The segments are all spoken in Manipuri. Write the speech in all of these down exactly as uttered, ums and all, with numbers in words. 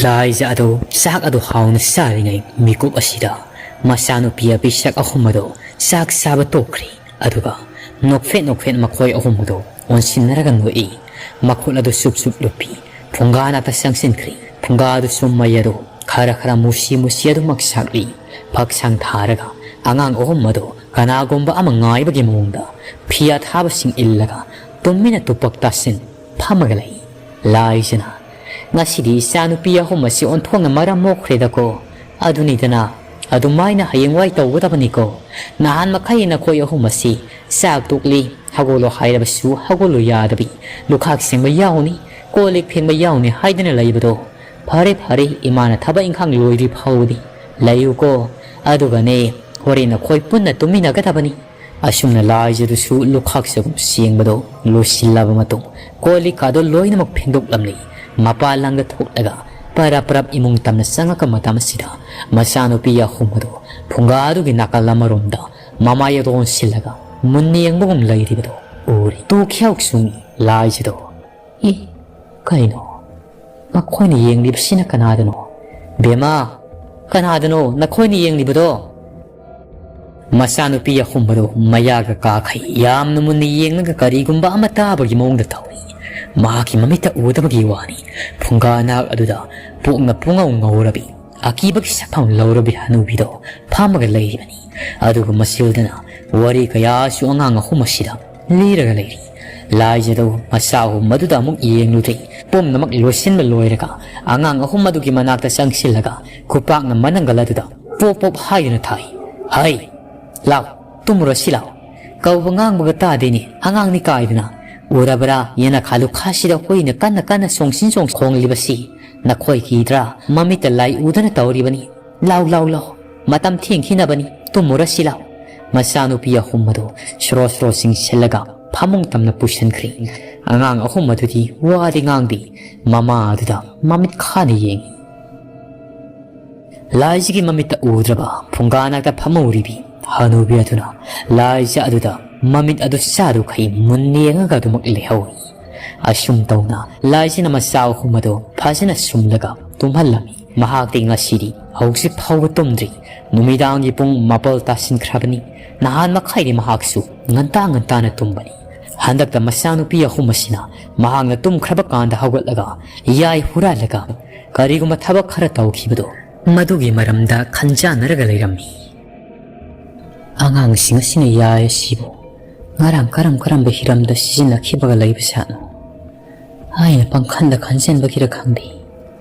ꯂꯥꯏꯖ ꯑꯗꯨ ꯆꯥꯛ ꯑꯗꯨ ꯍꯥꯎꯅ ꯆꯥꯔꯤꯉꯩ ꯃꯤꯀꯨꯞ ꯑꯁꯤꯗ ꯃꯆꯥꯅꯨꯄꯤ ꯑꯄꯤꯁꯛ ꯑꯍꯨꯝ ꯑꯗꯨ ꯆꯥꯛ ꯆꯥꯕ ꯇꯣꯛꯈ꯭ꯔꯦ꯫ ꯑꯗꯨꯒ ꯅꯣꯛꯐꯦꯠ ꯅꯣꯛꯐꯦꯠ ꯃꯈꯣꯏ ꯑꯍꯨꯝ ꯑꯗꯨ ꯑꯣꯟꯁꯤꯟꯅꯔꯒ ꯅꯣꯛꯏ꯫ ꯃꯈꯨꯠ ꯑꯗꯨ ꯆꯨꯞ ꯆꯨꯞ ꯂꯨꯞꯄꯤ꯫ ꯐꯨꯡꯒꯥ ꯅꯥꯛꯇ ꯆꯪꯁꯤꯟꯈ꯭ꯔꯦ꯫ ꯐꯨꯡꯒꯥ ꯑꯗꯨꯁꯨ ꯃꯩ ꯑꯗꯨ ꯈꯔ ꯈꯔ ꯃꯨꯁꯤ ꯃꯨꯁꯤ ꯑꯗꯨꯃꯛ ꯁꯥꯛꯂꯤ꯫ ꯐꯛꯁꯥꯡ ꯊꯥꯔꯒ ꯑꯉꯥꯡ ꯑꯍꯨꯝ ꯑꯗꯨ ꯀꯅꯥꯒꯨꯝꯕ ꯑꯃ ꯉꯥꯏꯕꯒꯤ ꯃꯑꯣꯡꯗ ꯐꯤ ꯑꯊꯥꯕꯁꯤꯡ ꯏꯜꯂꯒ ꯇꯨꯃꯤꯟꯅ ꯇꯨꯄꯛ ꯇꯥꯁꯤꯟ ꯐꯝꯃꯒ ꯂꯩ꯫ ꯂꯥꯏꯖꯅ, "ꯉꯁꯤꯗꯤ ꯏꯆꯥꯅꯨꯄꯤ ꯑꯍꯨꯝ ꯑꯁꯤ ꯑꯣꯟꯊꯣꯛꯅ ꯃꯔꯝ ꯃꯣꯛꯈ꯭ꯔꯦꯗꯀꯣ꯫ ꯑꯗꯨꯅꯤꯗꯅ, ꯑꯗꯨꯃꯥꯏꯅ ꯍꯌꯦꯡꯋꯥꯏ ꯇꯧꯒꯗꯕꯅꯤꯀꯣ꯫ ꯅꯍꯥꯟ ꯃꯈꯩ ꯅꯈꯣꯏ ꯑꯍꯨꯝ ꯑꯁꯤ ꯆꯥꯛ ꯇꯣꯛꯂꯤ, ꯍꯧꯒꯠꯂꯣ ꯍꯥꯏꯔꯕꯁꯨ ꯍꯧꯒꯠꯂꯨ ꯌꯥꯗꯕꯤ, ꯂꯨꯈꯥꯛ ꯁꯦꯡꯕ ꯌꯥꯎꯅꯤ, ꯀꯣꯜ ꯂꯤꯛ ꯐꯦꯡꯕ ꯌꯥꯎꯅꯤ ꯍꯥꯏꯗꯅ ꯂꯩꯕꯗꯣ꯫ ꯐꯔꯦ ꯐꯔꯦ, ꯏꯃꯥꯅ ꯊꯕꯛ ꯏꯪꯈꯥꯡ ꯂꯣꯏꯗ꯭ꯔꯤ ꯐꯥꯎꯕꯗꯤ ꯂꯩꯌꯨꯀꯣ꯫ ꯑꯗꯨꯒꯅꯦ, ꯍꯣꯔꯦꯟ ꯅꯈꯣꯏ ꯄꯨꯟꯅ ꯇꯨꯝꯃꯤꯟꯅꯒꯗꯕꯅꯤ"꯫ ꯑꯁꯨꯝꯅ ꯂꯥꯏꯖꯗꯨꯁꯨ ꯂꯨꯈꯥꯛ ꯆꯒꯨꯝ ꯁꯦꯡꯕꯗꯣ ꯂꯣꯏꯁꯤꯜꯂꯕ ꯃꯇꯨꯡ, ꯀꯣꯜ ꯂꯤꯛꯀꯥꯗꯣ ꯂꯣꯏꯅꯃꯛ ꯐꯦꯡꯗꯣꯛꯂꯝꯂꯤ꯫ ꯃꯄꯥꯟ ꯂꯥꯡꯗ ꯊꯣꯛꯂꯒ ꯄꯔꯞ ꯄꯔꯞ ꯏꯃꯨꯡ ꯇꯝꯅ ꯆꯪꯉꯛꯄ ꯃꯇꯝ ꯑꯁꯤꯗ, ꯃꯆꯥꯅꯨꯄꯤ ꯑꯍꯨꯝ ꯑꯗꯨ ꯐꯨꯡꯒꯥꯗꯨꯒꯤ ꯅꯥꯀꯜ ꯑꯃꯔꯣꯝꯗ ꯃꯃꯥꯏ ꯑꯗꯨ ꯑꯣꯟꯁꯤꯜꯂꯒ ꯃꯨꯟꯅ ꯌꯦꯡꯕꯒꯨꯝ ꯂꯩꯔꯤꯕꯗꯨ ꯎꯔꯦ꯫ ꯇꯨꯈꯤꯌꯥꯎ ꯆꯨꯡꯉꯤ ꯂꯥꯏꯖꯗꯣ꯫ "ꯑꯦ, ꯀꯩꯅꯣ? ꯃꯈꯣꯏꯅ ꯌꯦꯡꯂꯤꯕꯁꯤꯅ ꯀꯅꯥꯗꯅꯣ? ꯕꯦꯝꯃ, ꯀꯅꯥꯗꯅꯣ ꯅꯈꯣꯏꯅ ꯌꯦꯡꯂꯤꯕꯗꯣ?" ꯃꯆꯥꯅꯨꯄꯤ ꯑꯍꯨꯝ ꯑꯗꯨ ꯃꯌꯥꯒ ꯀꯥꯈꯩ ꯌꯥꯝꯅ ꯃꯨꯟꯅ ꯌꯦꯡꯂꯒ ꯀꯔꯤꯒꯨꯝꯕ ꯑꯃ ꯇꯥꯕꯒꯤ ꯃꯑꯣꯡꯗ ꯇꯧꯏ꯫ ꯃꯍꯥꯛꯀꯤ ꯃꯃꯤꯠꯇ ꯎꯗꯕꯒꯤ ꯋꯥꯅꯤ꯫ ꯐꯨꯡꯒꯥ ꯅꯥꯛ ꯑꯗꯨꯗ ꯄꯣꯛꯅ ꯄꯨꯡꯉꯧ ꯉꯧꯔꯕꯤ, ꯑꯀꯤꯕꯒꯤ ꯁꯛꯐꯝ ꯂꯧꯔꯕꯤ ꯍꯅꯨꯕꯤꯗꯣ ꯐꯝꯃꯒ ꯂꯩꯔꯤꯕꯅꯤ꯫ ꯑꯗꯨꯒ ꯃꯁꯤꯜꯗꯅ ꯋꯥꯔꯤ ꯀꯌꯥꯁꯨ ꯑꯉꯥꯡ ꯑꯍꯨꯝ ꯑꯁꯤꯗ ꯂꯤꯔꯒ ꯂꯩꯔꯤ꯫ ꯂꯥꯏꯖꯗꯣ ꯃꯆꯥ ꯑꯍꯨꯝ ꯑꯗꯨꯗ ꯑꯃꯨꯛ ꯌꯦꯡꯂꯨꯗꯦ꯫ ꯄꯨꯝꯅꯃꯛ ꯂꯣꯏꯁꯤꯟꯕ ꯂꯣꯏꯔꯒ ꯑꯉꯥꯡ ꯑꯍꯨꯝ ꯑꯗꯨꯒꯤ ꯃꯅꯥꯛꯇ ꯆꯪꯁꯤꯜꯂꯒ ꯈꯨꯄꯥꯛꯅ ꯃꯅꯪꯒꯜ ꯑꯗꯨꯗ ꯄꯣꯞ ꯄꯣꯞ ꯍꯥꯏꯗꯨꯅ ꯊꯥꯏ꯫ "ꯍꯩ! ꯂꯥꯎ, ꯇꯨꯝꯃꯨꯔꯁꯤ ꯂꯥꯎ꯫ ꯀꯧꯕ ꯉꯥꯡꯕꯒ ꯇꯥꯗꯦꯅꯦ, ꯑꯉꯥꯡꯅꯤ ꯀꯥꯏꯗꯨꯅ꯫ ꯎꯔꯕ꯭ꯔꯥ, ꯌꯦꯅꯈꯥ ꯂꯨꯈꯥꯁꯤꯗ ꯍꯨꯏꯅ ꯀꯟꯅ ꯀꯟꯅ ꯁꯣꯡꯁꯤꯟ ꯁꯣꯡ ꯈꯣꯡꯂꯤꯕꯁꯤ? ꯅꯈꯣꯏ ꯀꯤꯗ꯭ꯔꯥ? ꯃꯃꯤꯠꯇ ꯂꯥꯏ ꯎꯗꯅ ꯇꯧꯔꯤꯕꯅꯤ꯫ ꯂꯥꯎ, ꯂꯥꯎ, ꯂꯥꯎ꯫ ꯃꯇꯝ ꯊꯦꯡꯈꯤꯅꯕꯅꯤ, ꯇꯨꯝꯃꯨꯔꯁꯤ ꯂꯥꯎ"꯫ ꯃꯆꯥꯅꯨꯄꯤ ꯑꯍꯨꯝ ꯑꯗꯨ ꯁꯣꯔꯣ ꯁꯣꯔꯣ ꯆꯤꯡꯁꯤꯜꯂꯒ ꯐꯃꯨꯡ ꯇꯝꯅ ꯄꯨꯁꯤꯟꯈ꯭ꯔꯦ꯫ ꯑꯉꯥꯡ ꯑꯍꯨꯝ ꯑꯗꯨꯗꯤ ꯋꯥꯗꯤ ꯉꯥꯡꯗꯦ, ꯃꯃꯥ ꯑꯗꯨꯗ ꯃꯃꯤꯠ ꯈꯥꯅ ꯌꯦꯡꯏ꯫ ꯂꯥꯏꯖꯒꯤ ꯃꯃꯤꯠꯇ ꯎꯗ꯭ꯔꯕ ꯐꯨꯡꯒꯥ ꯅꯥꯛꯇ ꯐꯝꯍꯧꯔꯤꯕꯤ ꯍꯅꯨꯕꯤ ꯑꯗꯨꯅ ꯂꯥꯏꯖ ꯑꯗꯨꯗ ꯃꯃꯤꯠ ꯑꯗꯨ ꯆꯥꯔꯨꯈꯩ ꯃꯨꯟꯅ ꯌꯦꯡꯉꯒ ꯑꯗꯨꯃꯛ ꯂꯩꯍꯧꯏ꯫ ꯑꯁꯨꯝ ꯇꯧꯅ ꯂꯥꯏꯖꯅ ꯃꯆꯥ ꯑꯍꯨꯝ ꯑꯗꯨ ꯐꯖꯅ ꯁꯨꯝꯂꯒ ꯇꯨꯝꯍꯜꯂꯝꯃꯤ꯫ ꯃꯍꯥꯛꯇꯤ ꯉꯁꯤꯗꯤ ꯍꯧꯖꯤꯛ ꯐꯥꯎꯕ ꯇꯨꯝꯗ꯭ꯔꯤ꯫ ꯅꯨꯃꯤꯗꯥꯡꯒꯤ ꯄꯨꯡ ꯃꯥꯄꯜ ꯇꯥꯁꯤꯟꯈ꯭ꯔꯕꯅꯤ꯫ ꯅꯍꯥꯟ ꯃꯈꯩꯗꯤ ꯃꯍꯥꯛꯁꯨ ꯉꯟꯇꯥ ꯉꯟꯇꯥꯅ ꯇꯨꯝꯕꯅꯤ꯫ ꯍꯟꯗꯛꯇ ꯃꯆꯥꯅꯨꯄꯤ ꯑꯍꯨꯝ ꯑꯁꯤꯅ ꯃꯍꯥꯛꯅ ꯇꯨꯝꯈ꯭ꯔꯕ ꯀꯥꯟꯗ ꯍꯧꯒꯠꯂꯒ ꯌꯥꯏ ꯍꯨꯔꯥꯜꯂꯒ ꯀꯔꯤꯒꯨꯝꯕ ꯊꯕꯛ ꯈꯔ ꯇꯧꯈꯤꯕꯗꯣ, ꯃꯗꯨꯒꯤ ꯃꯔꯝꯗ ꯈꯟꯖꯥꯟꯅꯔꯒ ꯂꯩꯔꯝꯃꯤ꯫ ꯑꯉꯥꯡꯁꯤꯡ ꯑꯁꯤꯅ ꯌꯥꯏ ꯑꯁꯤꯕꯨ ꯉꯔꯥꯡ ꯀꯔꯝ ꯀꯔꯝꯕ ꯍꯤꯔꯝꯗ ꯁꯤꯖꯤꯟꯅꯈꯤꯕꯒ ꯂꯩꯕꯖꯥꯠꯅꯣ? ꯑꯩꯅ ꯄꯪꯈꯟꯗ ꯈꯟꯖꯟꯕꯒꯤꯔ ꯈꯪꯗꯦ,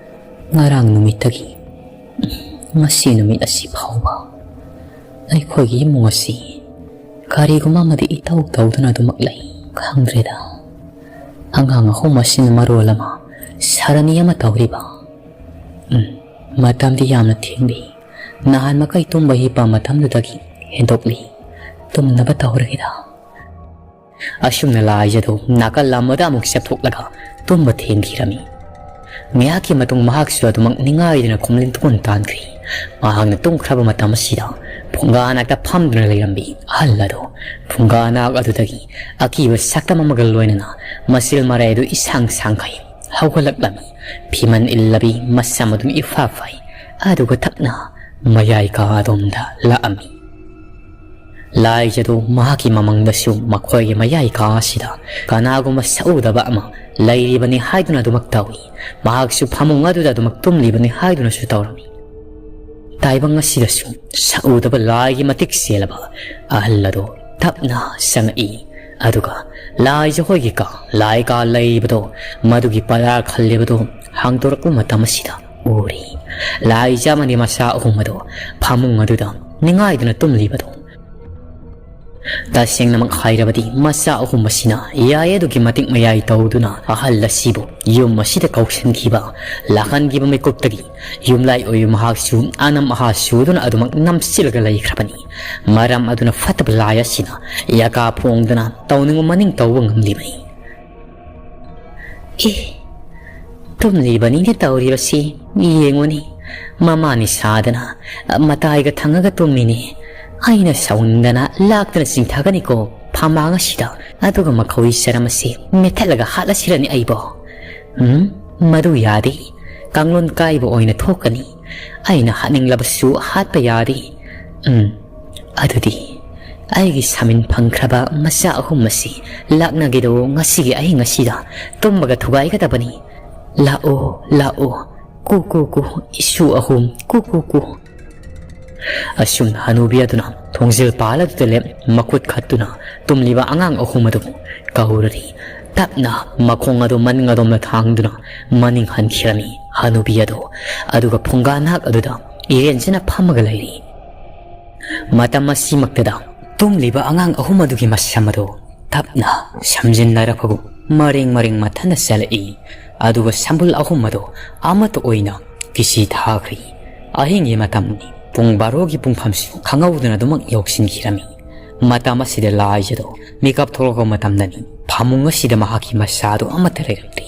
ꯉꯔꯥꯡ ꯅꯨꯃꯤꯠꯇꯒꯤ ꯉꯁꯤ ꯅꯨꯃꯤꯠ ꯑꯁꯤ ꯐꯥꯎꯕ ꯑꯩꯈꯣꯏꯒꯤ ꯏꯃꯨꯡ ꯑꯁꯤ ꯀꯔꯤꯒꯨꯝꯕ ꯑꯃꯗꯤ ꯏꯇꯧ ꯇꯧꯗꯨꯅ ꯑꯗꯨꯃꯛ ꯂꯩ꯫ ꯈꯪꯗ꯭ꯔꯦꯗ, ꯑꯉꯥꯡ ꯑꯍꯨꯝ ꯑꯁꯤꯅ ꯃꯔꯣꯜ ꯑꯃ ꯁꯥꯔꯅꯤ ꯑꯃ ꯇꯧꯔꯤꯕ꯫ ꯎꯝ, ꯃꯇꯝꯗꯤ ꯌꯥꯝꯅ ꯊꯦꯡꯂꯤ꯫ ꯅꯍꯥꯟ ꯃꯈꯩ ꯇꯨꯝꯕ ꯍꯤꯞꯄ ꯃꯇꯝꯗꯨꯗꯒꯤ ꯍꯦꯟꯗꯣꯛꯂꯤ꯫ ꯇꯨꯝꯅꯕ ꯇꯧꯔꯒꯦꯗ꯫ ꯑꯁꯨꯝꯅ ꯂꯥꯏꯖꯗꯨ ꯅꯥꯀꯜ ꯑꯃꯗ ꯑꯃꯨꯛ ꯆꯠꯊꯣꯛꯂꯒ ꯇꯨꯝꯕ ꯊꯦꯡꯈꯤꯔꯝꯃꯤ꯫ ꯉꯥꯏꯍꯥꯛꯀꯤ ꯃꯇꯨꯡ ꯃꯍꯥꯛꯁꯨ ꯑꯗꯨꯃꯛ ꯅꯤꯡꯉꯥꯏꯗꯨꯅ ꯈꯣꯝꯂꯤꯟ ꯇꯨꯀꯣꯟ ꯇꯥꯟꯈ꯭ꯔꯤ꯫ ꯃꯍꯥꯛꯅ ꯇꯨꯝꯈ꯭ꯔꯕ ꯃꯇꯝ ꯑꯁꯤꯗ ꯐꯨꯡꯒꯥ ꯅꯥꯛꯇ ꯐꯝꯗꯨꯅ ꯂꯩꯔꯝꯕꯤ ꯑꯍꯜ ꯑꯗꯨ ꯐꯨꯡꯒꯥ ꯅꯥꯛ ꯑꯗꯨꯗꯒꯤ ꯑꯀꯤꯕ ꯁꯛꯇꯝ ꯑꯃꯒ ꯂꯣꯏꯅꯅ ꯃꯆꯤꯜ ꯃꯔꯩ ꯑꯗꯨ ꯏꯁꯥꯡ ꯁꯥꯡꯈꯩ ꯍꯧꯒꯠꯂꯛꯂꯝꯃꯤ꯫ ꯐꯤꯃꯟ ꯏꯜꯂꯕꯤ ꯃꯁꯝ ꯑꯗꯨꯝ ꯏꯐꯥ ꯐꯥꯏ꯫ ꯑꯗꯨꯒ ꯇꯞꯅ ꯃꯌꯥꯏ ꯀꯥ ꯑꯗꯣꯝꯗ ꯂꯥꯛꯑꯝꯃꯤ꯫ ꯂꯥꯏꯖꯗꯨ ꯃꯍꯥꯛꯀꯤ ꯃꯃꯪꯗꯁꯨ ꯃꯈꯣꯏꯒꯤ ꯃꯌꯥꯏ ꯀꯥ ꯑꯁꯤꯗ ꯀꯅꯥꯒꯨꯝꯕ ꯁꯛꯎꯗꯕ ꯑꯃ ꯂꯩꯔꯤꯕꯅꯤ ꯍꯥꯏꯗꯨꯅ ꯑꯗꯨꯃꯛ ꯇꯧꯏ꯫ ꯃꯍꯥꯛꯁꯨ ꯐꯃꯨꯡ ꯑꯗꯨꯗ ꯑꯗꯨꯃꯛ ꯇꯨꯝꯂꯤꯕꯅꯤ ꯍꯥꯏꯗꯨꯅꯁꯨ ꯇꯧꯔꯝꯃꯤ꯫ ꯇꯥꯏꯕꯪ ꯑꯁꯤꯗꯁꯨ ꯁꯛꯎꯗꯕ ꯂꯥꯏꯒꯤ ꯃꯇꯤꯛ ꯆꯦꯜꯂꯕ ꯑꯍꯜ ꯑꯗꯨ ꯇꯞꯅ ꯆꯪꯉꯛꯏ꯫ ꯑꯗꯨꯒ ꯂꯥꯏꯖ ꯍꯣꯏꯒꯤ ꯀꯥ, ꯂꯥꯏ ꯀꯥ ꯂꯩꯔꯤꯕꯗꯣ, ꯃꯗꯨꯒꯤ ꯄꯔꯥ ꯈꯜꯂꯤꯕꯗꯣ ꯍꯥꯡꯗꯣꯔꯛꯄ ꯃꯇꯝ ꯑꯁꯤꯗ ꯎꯔꯤ꯫ ꯂꯥꯏꯖ ꯑꯃꯗꯤ ꯃꯆꯥ ꯑꯍꯨꯝ ꯑꯗꯨ ꯐꯃꯨꯡ ꯑꯗꯨꯗ ꯅꯤꯡꯉꯥꯏꯗꯨꯅ ꯇꯨꯝꯂꯤꯕꯗꯨ꯫ ꯇꯁꯦꯡꯅꯃꯛ ꯍꯥꯏꯔꯕꯗꯤ ꯃꯆꯥ ꯑꯍꯨꯝ ꯑꯁꯤꯅ ꯌꯥꯏ ꯑꯗꯨꯒꯤ ꯃꯇꯤꯛ ꯃꯌꯥꯏ ꯇꯧꯗꯨꯅ ꯑꯍꯜ ꯑꯁꯤꯕꯨ ꯌꯨꯝ ꯑꯁꯤꯗ ꯀꯧꯁꯤꯟꯈꯤꯕ, ꯂꯥꯛꯍꯟꯈꯤꯕ ꯃꯤꯀꯨꯞꯇꯒꯤ ꯌꯨꯝꯂꯥꯏ ꯑꯣꯏꯕ ꯃꯍꯥꯛꯁꯨ ꯑꯅꯝ ꯑꯍꯥ ꯁꯨꯗꯨꯅ ꯑꯗꯨꯃꯛ ꯅꯝꯁꯤꯜꯂꯒ ꯂꯩꯈ꯭ꯔꯕꯅꯤ꯫ ꯃꯔꯝ ꯑꯗꯨꯅ ꯐꯠꯇꯕ ꯂꯥꯏ ꯑꯁꯤꯅ ꯌꯥꯀꯥ ꯐꯣꯡꯗꯨꯅ ꯇꯧꯅꯤꯡꯕ ꯃꯅꯤꯡ ꯇꯧꯕ ꯉꯝꯂꯤꯕꯅꯤ꯫ ꯑꯦ, ꯇꯨꯝꯂꯤꯕꯅꯤꯅꯦ ꯇꯧꯔꯤꯕꯁꯤ, ꯌꯦꯡꯉꯨꯅꯤ, ꯃꯃꯥꯅꯤ ꯁꯥꯗꯅ ꯃꯇꯥꯏꯒ ꯊꯪꯉꯒ ꯇꯨꯝꯃꯤꯅꯤ꯫ ꯑꯩꯅ ꯁꯥꯎꯅꯤꯡꯗꯅ ꯂꯥꯛꯇꯅ ꯆꯤꯡꯊꯒꯅꯤꯀꯣ꯫ ꯐꯝꯃꯥꯡ ꯑꯁꯤꯗ, ꯑꯗꯨꯒ ꯃꯈꯧꯔꯤ ꯆꯔꯝ ꯑꯁꯤ ꯃꯦꯠꯊꯠꯂꯒ ꯍꯥꯠꯂꯁꯤꯔꯅꯤ ꯑꯩꯕꯣ? ꯎꯝ, ꯃꯗꯨ ꯌꯥꯗꯦ꯫ ꯀꯥꯡꯂꯣꯟ ꯀꯥꯏꯕ ꯑꯣꯏꯅ ꯊꯣꯛꯀꯅꯤ꯫ ꯑꯩꯅ ꯍꯥꯠꯅꯤꯡꯂꯕꯁꯨ ꯍꯥꯠꯄ ꯌꯥꯗꯦ꯫ ꯎꯝ, ꯑꯗꯨꯗꯤ ꯑꯩꯒꯤ ꯁꯥꯃꯤꯟ ꯐꯪꯈ꯭ꯔꯕ ꯃꯆꯥ ꯑꯍꯨꯝ ꯑꯁꯤ ꯂꯥꯛꯅꯒꯦꯗꯣ ꯉꯁꯤꯒꯤ ꯑꯍꯤꯡ ꯑꯁꯤꯗ ꯇꯨꯝꯕꯒ ꯊꯨꯒꯥꯏꯒꯗꯕꯅꯤ꯫ ꯂꯥꯛꯑꯣ, ꯂꯥꯛꯑꯣ, ꯀꯨ ꯀꯨ ꯀꯨ, ꯏꯁꯨ ꯑꯍꯨꯝ, ꯀꯨ ꯀꯨ ꯀꯨ꯫ ꯑꯁꯨꯝꯅ ꯍꯅꯨꯕꯤ ꯑꯗꯨꯅ ꯊꯣꯡꯖꯤꯜ ꯄꯥꯜ ꯑꯗꯨꯗ ꯂꯦꯞ ꯃꯈꯨꯠ ꯈꯠꯇꯨꯅ ꯇꯨꯝꯂꯤꯕ ꯑꯉꯥꯡ ꯑꯍꯨꯝ ꯑꯗꯨꯕꯨ ꯀꯧꯔꯔꯤ꯫ ꯇꯞꯅ ꯃꯈꯣꯡ ꯑꯗꯨ ꯃꯅꯤꯡ ꯑꯗꯣꯝꯗ ꯊꯥꯡꯗꯨꯅ ꯃꯅꯤꯡ ꯍꯟꯈꯤꯔꯝꯃꯤ ꯍꯅꯨꯕꯤ ꯑꯗꯨ꯫ ꯑꯗꯨꯒ ꯐꯨꯡꯒꯥ ꯅꯥꯛ ꯑꯗꯨꯗ ꯏꯔꯦꯟꯖꯅ ꯐꯝꯃꯒ ꯂꯩꯔꯤ꯫ ꯃꯇꯝ ꯑꯁꯤꯃꯛꯇꯗ ꯇꯨꯝꯂꯤꯕ ꯑꯉꯥꯡ ꯑꯍꯨꯝ ꯑꯗꯨꯒꯤ ꯃꯁꯝ ꯑꯗꯨ ꯇꯞꯅ ꯁꯝꯖꯤꯟꯅꯔꯛꯄꯒꯨꯝ ꯃꯔꯦꯡ ꯃꯔꯦꯡ ꯃꯊꯟꯅ ꯆꯠꯂꯛꯏ꯫ ꯑꯗꯨꯒ ꯁꯝꯕꯨꯜ ꯑꯍꯨꯝ ꯑꯗꯨ ꯑꯃꯠꯇ ꯑꯣꯏꯅ ꯀꯤꯁꯤ ꯊꯥꯈ꯭ꯔꯤ꯫ ꯑꯍꯤꯡꯒꯤ ꯃꯇꯝꯅꯤ꯫ ꯄꯨꯡ ꯕꯥꯔꯣꯒꯤ ꯄꯨꯡꯐꯝꯁꯨ ꯈꯪꯍꯧꯗꯅ ꯑꯗꯨꯃꯛ ꯌꯧꯁꯤꯟꯈꯤꯔꯝꯃꯤ꯫ ꯃꯇꯝ ꯑꯁꯤꯗ ꯂꯥꯏꯖꯗꯣ ꯃꯤꯀꯞ ꯊꯣꯛꯂꯛꯄ ꯃꯇꯝꯗꯅꯤ꯫ ꯐꯃꯨꯡ ꯑꯁꯤꯗ ꯃꯍꯥꯛꯀꯤ ꯃꯆꯥꯗꯨ ꯑꯃꯠꯇ ꯂꯩꯔꯝꯗꯦ꯫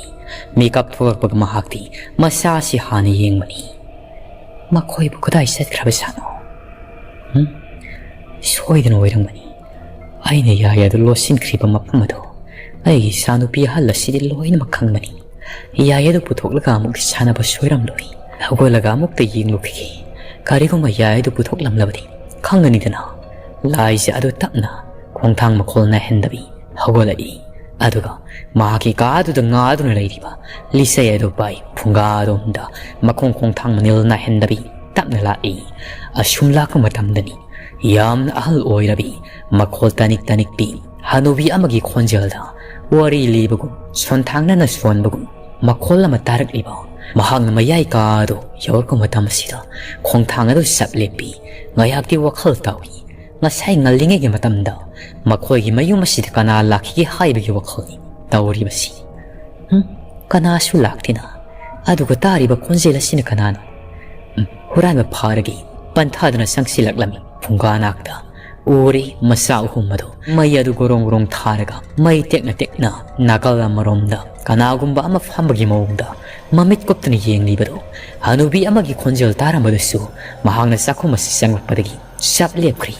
ꯃꯤꯀꯞ ꯊꯣꯛꯂꯛꯄꯒ ꯃꯍꯥꯛꯇꯤ ꯃꯆꯥ ꯑꯁꯤ ꯍꯥꯟꯅ ꯌꯦꯡꯕꯅꯤ꯫ ꯃꯈꯣꯏꯕꯨ ꯀꯗꯥꯏ ꯆꯠꯈ꯭ꯔꯕ ꯁꯥꯅꯣ? ꯍꯨꯝ? ꯁꯣꯏꯗꯅ ꯑꯣꯏꯔꯝꯒꯅꯤ꯫ ꯑꯩꯅ ꯌꯥꯏ ꯑꯗꯨ ꯂꯣꯠꯁꯤꯟꯈ꯭ꯔꯤꯕ ꯃꯐꯝ ꯑꯗꯨ ꯑꯩꯒꯤ ꯏꯆꯥꯅꯨꯄꯤ ꯑꯍꯜ ꯑꯁꯤꯗꯤ ꯂꯣꯏꯅꯃꯛ ꯈꯪꯕꯅꯤ꯫ ꯌꯥꯏ ꯑꯗꯨ ꯄꯨꯊꯣꯛꯂꯒ ꯑꯃꯨꯛ ꯁꯥꯟꯅꯕ ꯁꯣꯏꯔꯝꯂꯣꯏ꯫ ꯍꯧꯒꯠꯂꯒ ꯑꯃꯨꯛꯇ ꯌꯦꯡꯂꯨꯈꯤꯒꯦ꯫ ꯀꯔꯤꯒꯨꯝꯕ ꯌꯥꯏ ꯑꯗꯨ ꯄꯨꯊꯣꯛꯂꯝꯂꯕꯗꯤ ꯈꯪꯒꯅꯤꯗꯅ꯫ ꯂꯥꯏꯖ ꯑꯗꯨ ꯇꯞꯅ ꯈꯣꯡꯊꯥꯡ ꯃꯈꯣꯜ ꯅꯥꯏꯍꯟꯗꯕꯤ ꯍꯧꯒꯠꯂꯛꯏ꯫ ꯑꯗꯨꯒ ꯃꯍꯥꯛꯀꯤ ꯀꯥꯗꯨꯗ ꯉꯥꯗꯨꯅ ꯂꯩꯔꯤꯕ ꯂꯤꯆꯩ ꯑꯗꯨ ꯄꯥꯏ ꯐꯨꯡꯒꯥ ꯑꯗꯣꯝꯗ ꯃꯈꯣꯡ ꯈꯣꯡꯊꯥꯡ ꯃꯅꯤꯜ ꯅꯥꯏꯍꯟꯗꯕꯤ ꯇꯞꯅ ꯂꯥꯛꯏ꯫ ꯑꯁꯨꯝ ꯂꯥꯛꯄ ꯃꯇꯝꯗꯅꯤ ꯌꯥꯝꯅ ꯑꯍꯜ ꯑꯣꯏꯔꯕꯤ, ꯃꯈꯣꯜ ꯇꯅꯤꯛ ꯇꯅꯤꯛꯄꯤ ꯍꯅꯨꯕꯤ ꯑꯃꯒꯤ ꯈꯣꯟꯖꯦꯜꯗ ꯋꯥꯔꯤ ꯂꯤꯕꯒꯨꯝ, ꯁꯣꯟꯊꯥꯡꯅꯅ ꯁꯣꯟꯕꯒꯨꯝ ꯃꯈꯣꯜ ꯑꯃ ꯇꯥꯔꯛꯂꯤꯕ꯫ ꯃꯍꯥꯛꯅ ꯃꯌꯥꯏ ꯀꯥꯗꯨ ꯌꯧꯔꯛꯄ ꯃꯇꯝ ꯑꯁꯤꯗ ꯈꯣꯡꯊꯥꯡ ꯑꯗꯨ ꯆꯞ ꯂꯦꯞꯄꯤ꯫ ꯉꯥꯏꯍꯥꯛꯇꯤ ꯋꯥꯈꯜ ꯇꯥꯎꯏ꯫ ꯉꯁꯥꯏ ꯉꯜꯂꯤꯉꯩꯒꯤ ꯃꯇꯝꯗ ꯃꯈꯣꯏꯒꯤ ꯃꯌꯨꯝ ꯑꯁꯤꯗ ꯀꯅꯥ ꯂꯥꯛꯈꯤꯒꯦ ꯍꯥꯏꯕꯒꯤ ꯋꯥꯈꯜꯅꯤ ꯇꯧꯔꯤꯕꯁꯤ꯫ ꯍꯨꯝ, ꯀꯅꯥꯁꯨ ꯂꯥꯛꯇꯦꯅ꯫ ꯑꯗꯨꯒ ꯇꯥꯔꯤꯕ ꯈꯣꯟꯖꯦꯜ ꯑꯁꯤꯅ ꯀꯅꯥꯅꯣ? ꯎꯝ, ꯍꯨꯔꯥꯟꯕ ꯐꯥꯔꯒꯦ ꯄꯟꯊꯥꯗꯨꯅ ꯆꯪꯁꯤꯜꯂꯛꯂꯝꯃꯤ ꯐꯨꯡꯒꯥ ꯅꯥꯛꯇ꯫ ꯎꯔꯦ ꯃꯆꯥ ꯑꯍꯨꯝ ꯑꯗꯨ ꯃꯩ ꯑꯗꯨ ꯒꯣꯔꯣꯡ ꯒꯣꯔꯣꯡ ꯊꯥꯔꯒ ꯃꯩ ꯇꯦꯛꯅ ꯇꯦꯛꯅ ꯅꯥꯀꯜ ꯑꯃꯔꯣꯝꯗ ꯀꯅꯥꯒꯨꯝꯕ ꯑꯃ ꯐꯝꯕꯒꯤ ꯃꯑꯣꯡꯗ ꯃꯃꯤꯠ ꯀꯨꯞꯇꯨꯅ ꯌꯦꯡꯂꯤꯕꯗꯨ꯫ ꯍꯅꯨꯕꯤ ꯑꯃꯒꯤ ꯈꯣꯟꯖꯦꯜ ꯇꯥꯔꯝꯕꯗꯨꯁꯨ ꯃꯍꯥꯛꯅ ꯆꯥꯛꯈꯨꯝ ꯑꯁꯤ ꯆꯪꯂꯛꯄꯗꯒꯤ ꯆꯞ ꯂꯦꯞꯈ꯭ꯔꯤ꯫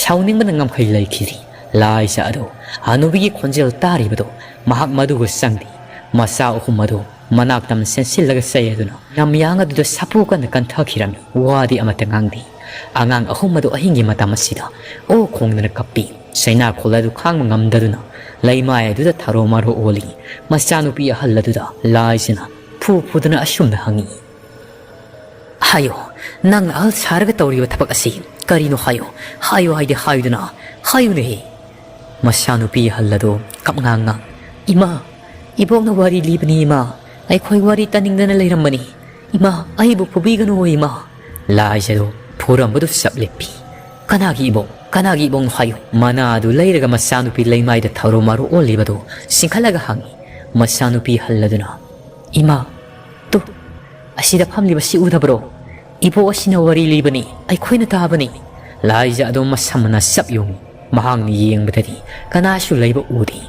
ꯁꯥꯎꯅꯤꯡꯕꯅ ꯉꯝꯈꯩ ꯂꯩꯈꯤꯗ꯭ꯔꯤ꯫ ꯂꯥꯏꯖ ꯑꯗꯨ ꯍꯅꯨꯕꯤꯒꯤ ꯈꯣꯟꯖꯦꯜ ꯇꯥꯔꯤꯕꯗꯨ ꯃꯍꯥꯛ ꯃꯗꯨꯒ ꯆꯪꯗꯦ꯫ ꯃꯆꯥ ꯑꯍꯨꯝ ꯑꯗꯨ ꯃꯅꯥꯛ ꯇꯝꯅ ꯆꯦꯟꯁꯤꯜꯂꯒ ꯆꯩ ꯑꯗꯨꯅ ꯅꯝꯌꯥꯡ ꯑꯗꯨꯗ ꯁꯥꯐꯨ ꯀꯟꯅ ꯀꯟꯊꯈꯤꯔꯝꯃꯤ꯫ ꯋꯥꯗꯤ ꯑꯃꯠꯇ ꯉꯥꯡꯗꯦ꯫ ꯑꯉꯥꯡ ꯑꯍꯨꯝ ꯑꯗꯨ ꯑꯍꯤꯡꯒꯤ ꯃꯇꯝ ꯑꯁꯤꯗ ꯑꯣ ꯈꯣꯡꯗꯅ ꯀꯞꯄꯤ꯫ ꯆꯩꯅꯥꯈꯣꯜ ꯑꯗꯨ ꯈꯥꯡꯕ ꯉꯝꯗꯗꯨꯅ ꯂꯩꯃꯥꯏ ꯑꯗꯨꯗ ꯊꯔꯣ ꯃꯥꯔꯣ ꯑꯣꯜꯂꯤ꯫ ꯃꯆꯥꯅꯨꯄꯤ ꯑꯍꯜ ꯑꯗꯨꯗ ꯂꯥꯏꯖꯅ ꯐꯨ ꯐꯨꯗꯨꯅ ꯑꯁꯨꯝꯅ ꯍꯪꯉꯤ, "ꯍꯥꯏꯌꯣ, ꯅꯪꯅ ꯑꯍꯜ ꯁꯥꯔꯒ ꯇꯧꯔꯤꯕ ꯊꯕꯛ ꯑꯁꯤ ꯀꯔꯤꯅꯣ ꯍꯥꯏꯌꯣ꯫ ꯍꯥꯏꯌꯣ ꯍꯥꯏꯗꯤ ꯍꯥꯏꯌꯨꯗꯅ, ꯍꯥꯏꯌꯨꯅꯦꯍꯦ!" ꯃꯆꯥꯅꯨꯄꯤ ꯑꯍꯜ ꯑꯗꯨ ꯀꯞꯉꯥꯡ ꯉꯥꯡ, "ꯏꯃꯥ, ꯏꯕꯣꯛꯅ ꯋꯥꯔꯤ ꯂꯤꯕꯅꯤ ꯏꯃꯥ꯫ ꯑꯩꯈꯣꯏ ꯋꯥꯔꯤ ꯇꯥꯅꯤꯡꯗꯅ ꯂꯩꯔꯝꯕꯅꯤ꯫ ꯏꯃꯥ, ꯑꯩꯕꯨ ꯐꯨꯕꯤꯒꯅꯨ ꯏꯃꯥ!" ꯂꯥꯏꯖ ꯑꯗꯨ ꯐꯨꯔꯝꯕꯗꯨ ꯆꯞ ꯂꯦꯞꯄꯤ꯫ "ꯀꯅꯥꯒꯤ ꯏꯕꯣꯛ? ꯀꯅꯥꯒꯤ ꯏꯕꯣꯛꯅꯣ ꯍꯥꯏꯌꯨ?" ꯃꯅꯥ ꯑꯗꯨ ꯂꯩꯔꯒ ꯃꯆꯥꯅꯨꯄꯤ ꯂꯩꯃꯥꯏꯗ ꯊꯧꯔꯣ ꯃꯥꯔꯣ ꯑꯣꯜꯂꯤꯕꯗꯨ ꯆꯤꯡꯈꯠꯂꯒ ꯍꯪꯉꯤ꯫ ꯃꯆꯥꯅꯨꯄꯤ ꯑꯍꯜ ꯑꯗꯨꯅ, "ꯏꯃꯥ, ꯇꯨ, ꯑꯁꯤꯗ ꯐꯝꯂꯤꯕꯁꯤ ꯎꯗꯕ꯭ꯔꯣ? ꯏꯕꯣꯛ ꯑꯁꯤꯅ ꯋꯥꯔꯤ ꯂꯤꯕꯅꯤ, ꯑꯩꯈꯣꯏꯅ ꯇꯥꯕꯅꯤ꯫" ꯂꯥꯏꯖ ꯑꯗꯨ ꯃꯁꯝ ꯃꯅꯥ ꯆꯞ ꯌꯨꯡꯏ꯫ ꯃꯍꯥꯛꯅ ꯌꯦꯡꯕꯗꯗꯤ ꯀꯅꯥꯁꯨ ꯂꯩꯕ ꯎꯗꯦ꯫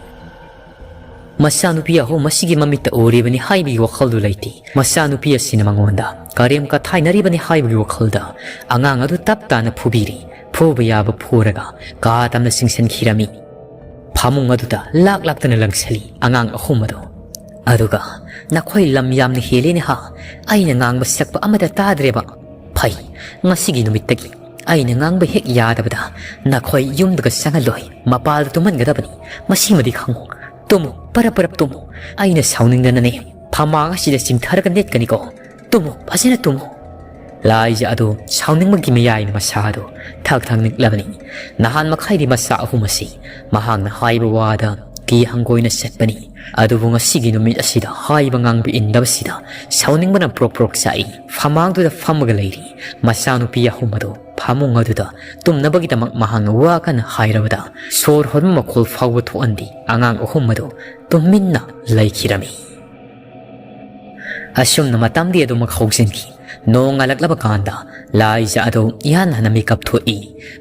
ꯃꯆꯥꯅꯨꯄꯤ ꯑꯍꯨꯝ ꯑꯁꯤꯒꯤ ꯃꯃꯤꯠꯇ ꯎꯔꯤꯕꯅꯤ ꯍꯥꯏꯕꯒꯤ ꯋꯥꯈꯜꯗꯨ ꯂꯩꯇꯦ꯫ ꯃꯆꯥꯅꯨꯄꯤ ꯑꯁꯤꯅ ꯃꯉꯣꯟꯗ ꯀꯔꯦꯝ ꯀꯊꯥꯏꯅꯔꯤꯕꯅꯤ ꯍꯥꯏꯕꯒꯤ ꯋꯥꯈꯜꯗ ꯑꯉꯥꯡ ꯑꯗꯨ ꯇꯞ ꯇꯥꯅ ꯐꯨꯕꯤꯔꯤ꯫ ꯐꯨꯕ ꯌꯥꯕ ꯐꯨꯔꯒ ꯀꯥ ꯇꯝꯅ ꯆꯤꯡꯁꯤꯟꯈꯤꯔꯝꯃꯤ꯫ ꯐꯃꯨꯡ ꯑꯗꯨꯗ ꯂꯥꯛ ꯂꯥꯛꯇꯅ ꯂꯪꯁꯤꯜꯂꯤ ꯑꯉꯥꯡ ꯑꯍꯨꯝ ꯑꯗꯨ꯫ ꯑꯗꯨꯒ, "ꯅꯈꯣꯏ ꯂꯝ ꯌꯥꯝꯅ ꯍꯦꯜꯂꯦꯅꯦ ꯍꯥ? ꯑꯩꯅ ꯉꯥꯡꯕ ꯁꯛꯄ ꯑꯃꯠꯇ ꯇꯥꯗ꯭ꯔꯦꯕ꯫ ꯐꯩ, ꯉꯁꯤꯒꯤ ꯅꯨꯃꯤꯠꯇꯒꯤ ꯑꯩꯅ ꯉꯥꯡꯕ ꯍꯦꯛ ꯌꯥꯗꯕꯗ ꯅꯈꯣꯏ ꯌꯨꯝꯗꯒ ꯆꯪꯍꯜꯂꯣꯏ, ꯃꯄꯥꯜꯗ ꯇꯨꯝꯍꯟꯒꯗꯕꯅꯤ꯫ ꯃꯁꯤꯃꯗꯤ ꯈꯪꯉꯨ꯫ Tamu, ꯄꯔꯞ ꯄꯔꯞ Tamu. ꯑꯩꯅ ꯁꯥꯎꯅꯤꯡꯗꯅꯅꯦ ꯐꯃꯥꯡ ꯑꯁꯤꯗ ꯆꯤꯡꯊꯔꯒ ꯅꯦꯠꯀꯅꯤꯀꯣ꯫ ꯇꯨꯝꯃꯨ, ꯐꯖꯅ ꯇꯨꯝꯃꯨ꯫" ꯂꯥꯏꯖ ꯑꯗꯨ ꯁꯥꯎꯅꯤꯡꯕꯒꯤ ꯃꯌꯥꯏꯅ ꯃꯁꯥ ꯑꯗꯨ ꯊꯛ ꯊꯛ ꯅꯤꯛꯂꯕꯅꯤ꯫ ꯅꯍꯥꯟ ꯃꯈꯥꯏꯗꯤ ꯃꯆꯥ ꯑꯍꯨꯝ ꯑꯁꯤ ꯃꯍꯥꯛꯅ ꯍꯥꯏꯕ ꯋꯥꯗ ꯀꯤ ꯍꯪꯒꯣꯏꯅ ꯆꯠꯄꯅꯤ꯫ ꯑꯗꯨꯕꯨ ꯉꯁꯤꯒꯤ ꯅꯨꯃꯤꯠ ꯑꯁꯤꯗ ꯍꯥꯏꯕ ꯉꯥꯡꯕ ꯏꯟꯗꯕꯁꯤꯗ ꯁꯥꯎꯅꯤꯡꯕꯅ ꯄ꯭ꯔꯣꯛ ꯄ꯭ꯔꯣꯛ ꯆꯥꯛꯏ꯫ ꯐꯃꯥꯡꯗꯨꯗ ꯐꯝꯃꯒ ꯂꯩꯔꯤ ꯃꯆꯥꯅꯨꯄꯤ ꯑꯍꯨꯝ ꯑꯗꯨ ꯐꯃꯨꯡ ꯑꯗꯨꯗ ꯇꯨꯝꯅꯕꯒꯤꯗꯃꯛ ꯃꯍꯥꯛꯅ ꯋꯥ ꯀꯟꯅ ꯍꯥꯏꯔꯕꯗ ꯁꯣꯔ ꯍꯣꯟꯕ ꯃꯈꯣꯜ ꯐꯥꯎꯕ ꯊꯣꯛꯍꯟꯗꯦ꯫ ꯑꯉꯥꯡ ꯑꯍꯨꯝ ꯑꯗꯨ ꯇꯨꯃꯤꯟꯅ ꯂꯩꯈꯤꯔꯝꯃꯤ꯫ ꯑꯁꯨꯝꯅ ꯃꯇꯝꯗꯤ ꯑꯗꯨꯃꯛ ꯍꯧꯖꯤꯟꯈꯤ꯫ ꯅꯣꯡ ꯉꯥꯜꯂꯛꯂꯕ ꯀꯥꯟꯗ ꯂꯥꯏꯖ ꯑꯗꯨ ꯏꯍꯥꯟ ꯍꯥꯟꯅ ꯃꯤꯀꯞ ꯊꯣꯛꯏ꯫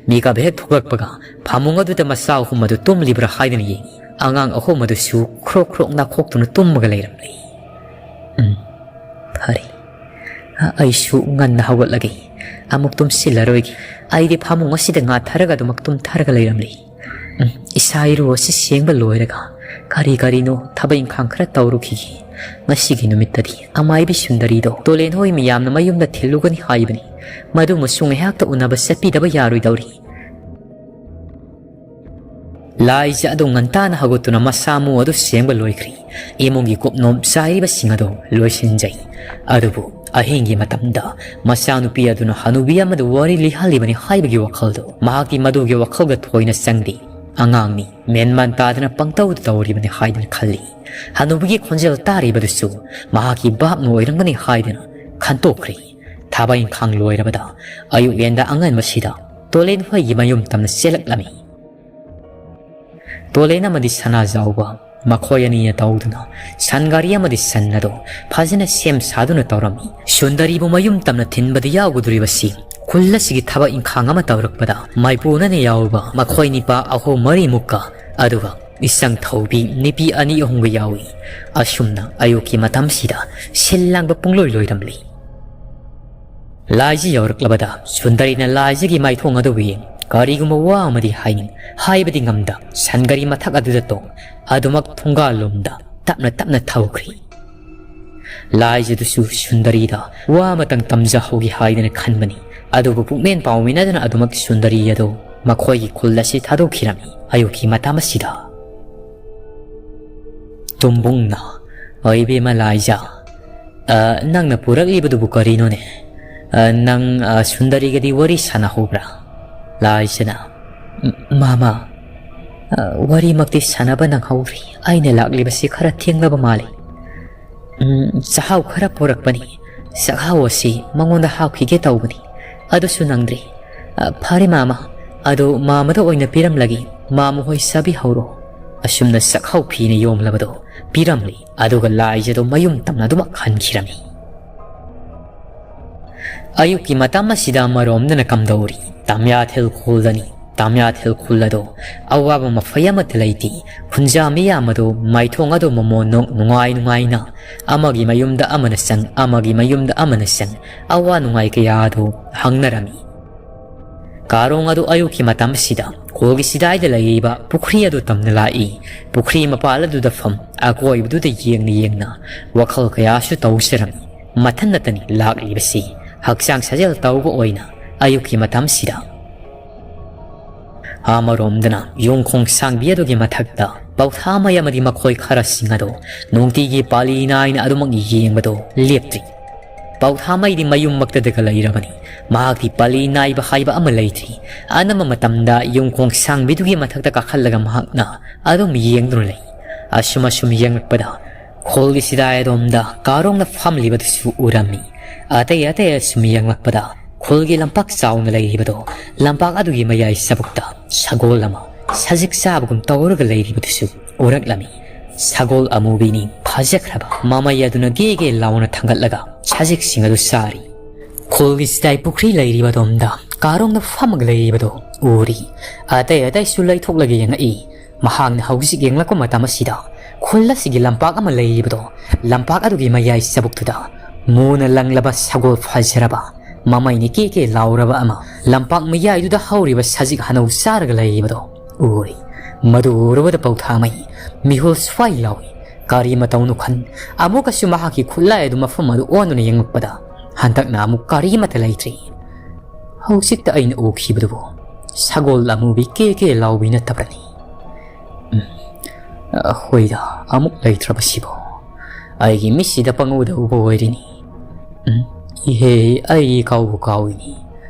ꯃꯤꯀꯞ ꯍꯦꯛ ꯊꯣꯛꯂꯛꯄꯒ ꯐꯃꯨꯡ ꯑꯗꯨꯗ ꯃꯆꯥ ꯑꯍꯨꯝ ꯑꯗꯨ ꯇꯨꯝꯂꯤꯕ꯭ꯔꯥ ꯍꯥꯏꯗꯨꯅ ꯌꯦꯡꯏ꯫ ꯑꯉꯥꯡ ꯑꯍꯨꯝ ꯑꯗꯨꯁꯨ ꯈ꯭ꯔꯣꯛ ꯈ꯭ꯔꯣꯛ ꯅꯥꯈꯣꯛꯇꯨꯅ ꯇꯨꯝꯃꯒ ꯂꯩꯔꯝꯂꯦ꯫ "ꯎꯝ, ꯐꯔꯦ꯫ ꯑꯩꯁꯨ ꯉꯟꯅ ꯍꯧꯒꯠꯂꯒꯦ꯫ ꯑꯃꯨꯛ ꯇꯨꯝꯁꯤꯜꯂꯔꯣꯏꯒꯦ꯫ ꯑꯩꯗꯤ ꯐꯃꯨꯡ ꯑꯁꯤꯗ ꯉꯥꯊꯔꯒ ꯑꯗꯨꯃꯛ ꯇꯨꯝꯊꯔꯒ ꯂꯩꯔꯝꯂꯦ꯫ ꯎꯝ, ꯏꯁꯥ ꯏꯔꯨ ꯑꯁꯤ ꯁꯦꯡꯕ ꯂꯣꯏꯔꯒ ꯀꯔꯤ ꯀꯔꯤꯅꯣ ꯊꯕꯛ ꯏꯪꯈꯥꯡ ꯈꯔ ꯇꯧꯔꯨꯈꯤꯒꯦ꯫ ꯉꯁꯤꯒꯤ ꯅꯨꯃꯤꯠꯇꯗꯤ ꯑꯃꯥꯏꯕꯤ ꯁꯨꯟꯗꯔꯤꯗꯣ ꯇꯣꯂꯦꯟ ꯍꯣꯏ ꯃꯌꯥꯝꯅ ꯃꯌꯨꯝꯗ ꯊꯤꯜꯂꯨꯒꯅꯤ ꯍꯥꯏꯕꯅꯤ꯫ ꯃꯗꯨꯃꯁꯨ ꯉꯥꯏꯍꯥꯛꯇ ꯎꯅꯕ ꯆꯠꯄꯤꯗꯕ ꯌꯥꯔꯣꯏꯗꯧꯔꯤ꯫ ꯂꯥꯏꯖ ꯑꯗꯨ ꯉꯟꯇꯥꯅ ꯍꯧꯒꯠꯇꯨꯅ ꯃꯁꯥ ꯃꯎ ꯑꯗꯨ ꯁꯦꯡꯕ ꯂꯣꯏꯈ꯭ꯔꯦ꯫ ꯏꯃꯨꯡꯒꯤ ꯀꯨꯞꯅꯣꯝ ꯆꯥꯏꯔꯤꯕꯁꯤꯡ ꯑꯗꯨ ꯂꯣꯏꯁꯤꯟꯖꯩ꯫ ꯑꯗꯨꯕꯨ ꯑꯍꯤꯡꯒꯤ ꯃꯇꯝꯗ ꯃꯆꯥꯅꯨꯄꯤ ꯑꯗꯨꯅ ꯍꯅꯨꯕꯤ ꯑꯃꯗ ꯋꯥꯔꯤ ꯂꯤꯍꯜꯂꯤꯕꯅꯤ ꯍꯥꯏꯕꯒꯤ ꯋꯥꯈꯜꯗꯣ ꯃꯍꯥꯛꯇꯤ ꯃꯗꯨꯒꯤ ꯋꯥꯈꯜꯒ ꯊꯣꯏꯅ ꯆꯪꯗꯦ꯫ ꯑꯉꯥꯡꯅꯤ, ꯃꯦꯟꯃꯥꯟ ꯇꯥꯗꯅ ꯄꯪꯇꯧꯗ ꯇꯧꯔꯤꯕꯅꯤ ꯍꯥꯏꯗꯨꯅ ꯈꯜꯂꯤ꯫ ꯍꯅꯨꯕꯤꯒꯤ ꯈꯣꯟꯖꯦꯜ ꯇꯥꯔꯤꯕꯗꯨꯁꯨ ꯃꯍꯥꯛꯀꯤ ꯚꯥꯞꯅ ꯑꯣꯏꯔꯝꯒꯅꯤ ꯍꯥꯏꯗꯨꯅ ꯈꯟꯇꯣꯛꯈ꯭ꯔꯦ꯫ ꯊꯕꯛ ꯏꯪꯈꯥꯡ ꯂꯣꯏꯔꯕꯗ ꯑꯌꯨꯛ ꯌꯦꯟꯗ ꯑꯉꯟꯕꯁꯤꯗ ꯇꯣꯂꯦꯟ ꯍꯣꯏꯒꯤ ꯃꯌꯨꯝ ꯇꯝꯅ ꯆꯦꯜꯂꯛꯂꯝꯃꯤ꯫ ꯇꯣꯂꯦꯟ ꯑꯃꯗꯤ ꯁꯅꯥꯖꯥꯎꯕ ꯃꯈꯣꯏ ꯑꯅꯤꯅ ꯇꯧꯗꯨꯅ ꯁꯟ ꯒꯥꯔꯤ ꯑꯃꯗꯤ ꯁꯟ ꯑꯗꯨ ꯐꯖꯅ ꯁꯦꯝ ꯁꯥꯗꯨꯅ ꯇꯧꯔꯝꯃꯤ꯫ ꯁꯨꯟꯗꯔꯤꯕꯨ ꯃꯌꯨꯝ ꯇꯝꯅ ꯊꯤꯟꯕꯗ ꯌꯥꯎꯒꯗꯧꯔꯤꯕꯁꯤ ꯈꯨꯜ ꯑꯁꯤꯒꯤ ꯊꯕꯛ ꯏꯪꯈꯥꯡ ꯑꯃ ꯇꯧꯔꯛꯄꯗ ꯃꯥꯏꯄꯨꯅꯅ ꯌꯥꯎꯕ ꯃꯈꯣꯏ ꯅꯤꯄꯥ ꯑꯍꯨꯝ ꯃꯔꯤꯃꯨꯛꯀ, ꯑꯗꯨꯒ ꯏꯆꯪ ꯊꯧꯕꯤ ꯅꯨꯄꯤ ꯑꯅꯤ ꯑꯍꯨꯝꯒ ꯌꯥꯎꯏ꯫ ꯑꯁꯨꯝꯅ ꯑꯌꯨꯛꯀꯤ ꯃꯇꯝꯁꯤꯗ ꯁꯤꯜ ꯂꯥꯡꯕ ꯄꯨꯡꯂꯣꯏ ꯂꯣꯏꯔꯝꯂꯤ꯫ ꯂꯥꯏꯖ ꯌꯧꯔꯛꯂꯕꯗ ꯁꯨꯟꯗꯔꯤꯅ ꯂꯥꯏꯖꯒꯤ ꯃꯥꯏꯊꯣꯡ ꯑꯗꯨꯕꯨ ꯌꯦꯡ ꯀꯔꯤꯒꯨꯝꯕ ꯋꯥ ꯑꯃꯗꯤ ꯍꯥꯏꯅꯤꯡ ꯍꯥꯏꯕꯗꯤ ꯉꯝꯗ ꯁꯟꯒꯥꯔꯤ ꯃꯊꯛ ꯑꯗꯨꯗ ꯇꯣꯡ ꯑꯗꯨꯃꯛ ꯊꯣꯡꯒꯥꯜꯂꯣꯝꯗ ꯇꯞꯅ ꯇꯞꯅ ꯊꯧꯈ꯭ꯔꯤ꯫ ꯂꯥꯏꯖꯗꯨꯁꯨ ꯁꯨꯟꯗꯔꯤꯗ ꯋꯥ ꯑꯃꯇꯪ ꯇꯝꯖꯍꯧꯒꯦ ꯍꯥꯏꯗꯅ ꯈꯟꯕꯅꯤ꯫ ꯑꯗꯨꯕꯨ ꯄꯨꯛꯃꯦꯟ ꯄꯥꯎꯃꯤꯟꯅꯗꯅ ꯑꯗꯨꯃꯛ ꯁꯨꯟꯗꯔꯤ ꯑꯗꯨ ꯃꯈꯣꯏꯒꯤ ꯈꯨꯜ ꯑꯁꯤ ꯊꯥꯗꯣꯛꯈꯤꯔꯝꯃꯤ꯫ ꯑꯌꯨꯛꯀꯤ ꯃꯇꯝ ꯑꯁꯤꯗ ꯇꯨꯝꯕꯨꯡꯅ, "ꯑꯣ ꯏꯕꯦꯝꯃ ꯂꯥꯏꯖ, ꯑ, ꯅꯪꯅ ꯄꯨꯔꯛꯂꯤꯕꯗꯨꯕꯨ ꯀꯔꯤꯅꯣꯅꯦ? ꯑ, ꯅꯪ, ꯑ, ꯁꯨꯟꯗꯔꯤꯒꯗꯤ ꯋꯥꯔꯤ ꯁꯥꯟꯅꯍꯧꯕ꯭ꯔꯥ?" ꯂꯥꯏꯖꯅ, "ꯎꯝ, ꯃꯥꯃ, ꯑ, ꯋꯥꯔꯤꯃꯛꯇꯤ ꯁꯥꯟꯅꯕ ꯅꯪꯍꯧꯗ꯭ꯔꯤ꯫ ꯑꯩꯅ ꯂꯥꯛꯂꯤꯕꯁꯤ ꯈꯔ ꯊꯦꯡꯂꯕ ꯃꯥꯜꯂꯤ꯫ ꯎꯝ, ꯆꯥꯛꯍꯥꯎ ꯈꯔ ꯄꯣꯔꯛꯄꯅꯤ꯫ ꯆꯥꯛꯍꯥꯎ ꯑꯁꯤ ꯃꯉꯣꯟꯗ ꯍꯥꯞꯈꯤꯒꯦ ꯇꯧꯕꯅꯤ꯫ ꯑꯗꯨꯁꯨ ꯅꯪꯗ꯭ꯔꯤ꯫ ꯑ, ꯐꯔꯦ ꯃꯥꯃ, ꯑꯗꯨ ꯃꯥꯃꯗ ꯑꯣꯏꯅ ꯄꯤꯔꯝꯂꯒꯦ꯫ ꯃꯥꯃ ꯍꯣꯏ ꯆꯥꯕꯤꯍꯧꯔꯣ꯫" ꯑꯁꯨꯝꯅ ꯆꯥꯛꯍꯥꯎ ꯐꯤꯅ ꯌꯣꯝꯂꯕꯗꯨ ꯄꯤꯔꯝꯂꯤ꯫ ꯑꯗꯨꯒ ꯂꯥꯏꯖꯗꯨ ꯃꯌꯨꯝ ꯇꯝꯅ ꯑꯗꯨꯃꯛ ꯍꯟꯈꯤꯔꯝꯃꯤ꯫ ꯑꯌꯨꯛꯀꯤ ꯃꯇꯝ ꯑꯁꯤꯗ ꯑꯃꯔꯣꯝꯗꯅ ꯀꯝꯗꯧꯔꯤ? ꯇꯥꯃꯤꯌꯥꯊꯦꯜ ꯈꯨꯜꯗꯅꯤ꯫ ꯇꯥꯃꯤꯌꯥꯊꯦꯜ ꯈꯨꯜ ꯑꯗꯨ ꯑꯋꯥꯕ ꯃꯐꯩ ꯑꯃꯠꯇ ꯂꯩꯇꯦ꯫ ꯈꯨꯟꯖꯥ ꯃꯤꯌꯥꯝ ꯑꯗꯨ ꯃꯥꯏꯊꯣꯡ ꯑꯗꯨ ꯃꯃꯣꯟ ꯅꯣꯛ ꯅꯨꯡꯉꯥꯏ ꯅꯨꯡꯉꯥꯏꯅ ꯑꯃꯒꯤ ꯃꯌꯨꯝꯗ ꯑꯃꯅ ꯆꯪ, ꯑꯃꯒꯤ ꯃꯌꯨꯝꯗ ꯑꯃꯅ ꯆꯪ, ꯑꯋꯥ ꯅꯨꯡꯉꯥꯏ ꯀꯌꯥ ꯑꯗꯨ ꯍꯪꯅꯔꯝꯃꯤ꯫ ꯀꯥꯔꯣꯡ ꯑꯗꯨ ꯑꯌꯨꯛꯀꯤ ꯃꯇꯝꯁꯤꯗ ꯈꯨꯜꯒꯤ ꯆꯤꯗꯥꯏꯗ ꯂꯩꯔꯤꯕ ꯄꯨꯈ꯭ꯔꯤ ꯑꯗꯨ ꯇꯝꯅ ꯂꯥꯛꯏ꯫ ꯄꯨꯈ꯭ꯔꯤ ꯃꯄꯥꯜ ꯑꯗꯨꯗ ꯐꯝ ꯑꯀꯣꯏꯕꯗꯨꯗ ꯌꯦꯡꯅ ꯌꯦꯡꯅ ꯋꯥꯈꯜ ꯀꯌꯥꯁꯨ ꯇꯧꯖꯔꯝꯃꯤ꯫ ꯃꯊꯟꯇꯅꯤ ꯂꯥꯛꯂꯤꯕꯁꯤ꯫ ꯍꯛꯆꯥꯡ ꯁꯥꯖꯦꯜ ꯇꯧꯕ ꯑꯣꯏꯅ ꯑꯌꯨꯛꯀꯤ ꯃꯇꯝꯁꯤꯗ꯫ ꯑꯃꯔꯣꯝꯗꯅ ꯌꯣꯡꯈꯣꯡ ꯁꯥꯡꯕꯤ ꯑꯗꯨꯒꯤ ꯃꯊꯛꯇ ꯄꯧꯊꯥꯃꯩ ꯑꯃꯗꯤ ꯃꯈꯣꯏ ꯈꯔꯁꯤꯡ ꯑꯗꯨ ꯅꯨꯡꯇꯤꯒꯤ ꯄꯥꯂꯤ ꯅꯥꯏꯅ ꯑꯗꯨꯃꯛ ꯌꯦꯡꯕꯗꯨ ꯂꯦꯞꯇ꯭ꯔꯤ꯫ ꯄꯧꯊꯥꯃꯩꯗꯤ ꯃꯌꯨꯝꯃꯛꯇꯗꯒ ꯂꯩꯔꯕꯅꯤ꯫ ꯃꯍꯥꯛꯇꯤ ꯄꯥꯂꯤ ꯅꯥꯏꯕ ꯍꯥꯏꯕ ꯑꯃ ꯂꯩꯇ꯭ꯔꯤ꯫ ꯑꯅꯝꯕ ꯃꯇꯝꯗ ꯌꯣꯡꯈꯣꯡ ꯁꯥꯡꯕꯤꯗꯨꯒꯤ ꯃꯊꯛꯇ ꯀꯥꯈꯠꯂꯒ ꯃꯍꯥꯛꯅ ꯑꯗꯨꯝ ꯌꯦꯡꯗꯨꯅ ꯂꯩ꯫ ꯑꯁꯨꯝ ꯑꯁꯨꯝ ꯌꯦꯡꯂꯛꯄꯗ ꯈꯨꯜꯒꯤ ꯆꯤꯗꯥꯏ ꯑꯗꯣꯝꯗ ꯀꯥꯔꯣꯡꯅ ꯐꯝꯂꯤꯕꯗꯨꯁꯨ ꯎꯔꯝꯃꯤ꯫ ꯑꯇꯩ ꯑꯇꯩ ꯑꯁꯨꯝ ꯌꯦꯡꯂꯛꯄꯗ ꯈꯨꯜꯒꯤ ꯂꯝꯄꯥꯛ ꯆꯥꯎꯅ ꯂꯩꯔꯤꯕꯗꯣ, ꯂꯝꯄꯥꯛ ꯑꯗꯨꯒꯤ ꯃꯌꯥꯏ ꯆꯕꯨꯛꯇ ꯁꯒꯣꯜ ꯑꯃ ꯁꯖꯤꯛ ꯆꯥꯕꯒꯨꯝ ꯇꯧꯔꯒ ꯂꯩꯔꯤꯕꯗꯨꯁꯨ ꯎꯔꯛꯂꯝꯃꯤ꯫ ꯁꯒꯣꯜ ꯑꯃꯨꯕꯤꯅꯤ ꯐꯖꯈ꯭ꯔꯕ ꯃꯃꯩ ꯑꯗꯨꯅ ꯒꯦ ꯒꯦ ꯂꯥꯎꯅ ꯊꯥꯡꯒꯠꯂꯒ ꯁꯖꯤꯛꯁꯤꯡ ꯑꯗꯨ ꯆꯥꯔꯤ꯫ ꯈꯨꯜꯒꯤ ꯆꯤꯗꯥꯏ ꯄꯨꯈ꯭ꯔꯤ ꯂꯩꯔꯤꯕ ꯑꯗꯣꯝꯗ ꯀꯥꯔꯣꯡꯅ ꯐꯝꯃꯒ ꯂꯩꯔꯤꯕꯗꯣ ꯎꯔꯤ꯫ ꯑꯇꯩ ꯑꯇꯩꯁꯨ ꯂꯩꯊꯣꯛꯂꯒ ꯌꯦꯡꯉꯛꯏ꯫ ꯃꯍꯥꯛꯅ ꯍꯧꯖꯤꯛ ꯌꯦꯡꯂꯛꯄ ꯃꯇꯝ ꯑꯁꯤꯗ ꯈꯨꯜ ꯑꯁꯤꯒꯤ ꯂꯝꯄꯥꯛ ꯑꯃ ꯂꯩꯔꯤꯕꯗꯣ, ꯂꯝꯄꯥꯛ ꯑꯗꯨꯒꯤ ꯃꯌꯥꯏ ꯆꯕꯨꯛꯇꯨꯗ ꯃꯨꯅ ꯂꯪꯂꯕ ꯁꯒꯣꯜ ꯐꯖꯔꯕ, ꯃꯃꯩꯅ ꯀꯦ ꯀꯦ ꯂꯥꯎꯔꯕ ꯑꯃ ꯂꯝꯄꯥꯛ ꯃꯌꯥꯏꯗꯨꯗ ꯍꯧꯔꯤꯕ ꯁꯖꯤꯛ ꯍꯅꯧ ꯆꯥꯔꯒ ꯂꯩꯔꯤꯕꯗꯣ ꯎꯔꯤ꯫ ꯃꯗꯨ ꯎꯔꯨꯕꯗ ꯄꯧꯊꯥꯃꯩ ꯃꯤꯍꯨꯜ ꯁ꯭ꯋꯥꯏ ꯂꯥꯎꯏ꯫ ꯀꯔꯤ ꯃꯇꯧꯅꯣ ꯈꯟ ꯑꯃꯨꯛꯀꯁꯨ ꯃꯍꯥꯛꯀꯤ ꯈꯨꯠꯂꯥꯏ ꯑꯗꯨ ꯃꯐꯝ ꯑꯗꯨ ꯑꯣꯟꯗꯨꯅ ꯌꯦꯡꯂꯛꯄꯗ ꯍꯟꯗꯛꯅ ꯑꯃꯨꯛ ꯀꯔꯤꯃꯠꯇ ꯂꯩꯇ꯭ꯔꯤ꯫ ꯍꯧꯖꯤꯛꯇ ꯑꯩꯅ ꯎꯈꯤꯕꯗꯨꯕꯨ ꯁꯒꯣꯜ ꯑꯃꯨꯕꯤ ꯀꯦ ꯀꯦ ꯂꯥꯎꯕꯤ ꯅꯠꯇꯕ꯭ꯔꯅꯤ? ꯎꯝ, ꯑ, ꯍꯣꯏꯗ, ꯑꯃꯨꯛ ꯂꯩꯇ꯭ꯔꯕꯁꯤꯕꯨ꯫ ꯑꯩꯒꯤ ꯃꯤꯠꯁꯤꯗ ꯄꯪꯎꯗ ꯎꯕ ꯑꯣꯏꯔꯤꯅꯤ꯫ ꯎꯝ, ꯏꯍꯦ, ꯑꯩ ꯀꯥꯎꯕꯨ ꯀꯥꯎꯏꯅꯤ꯫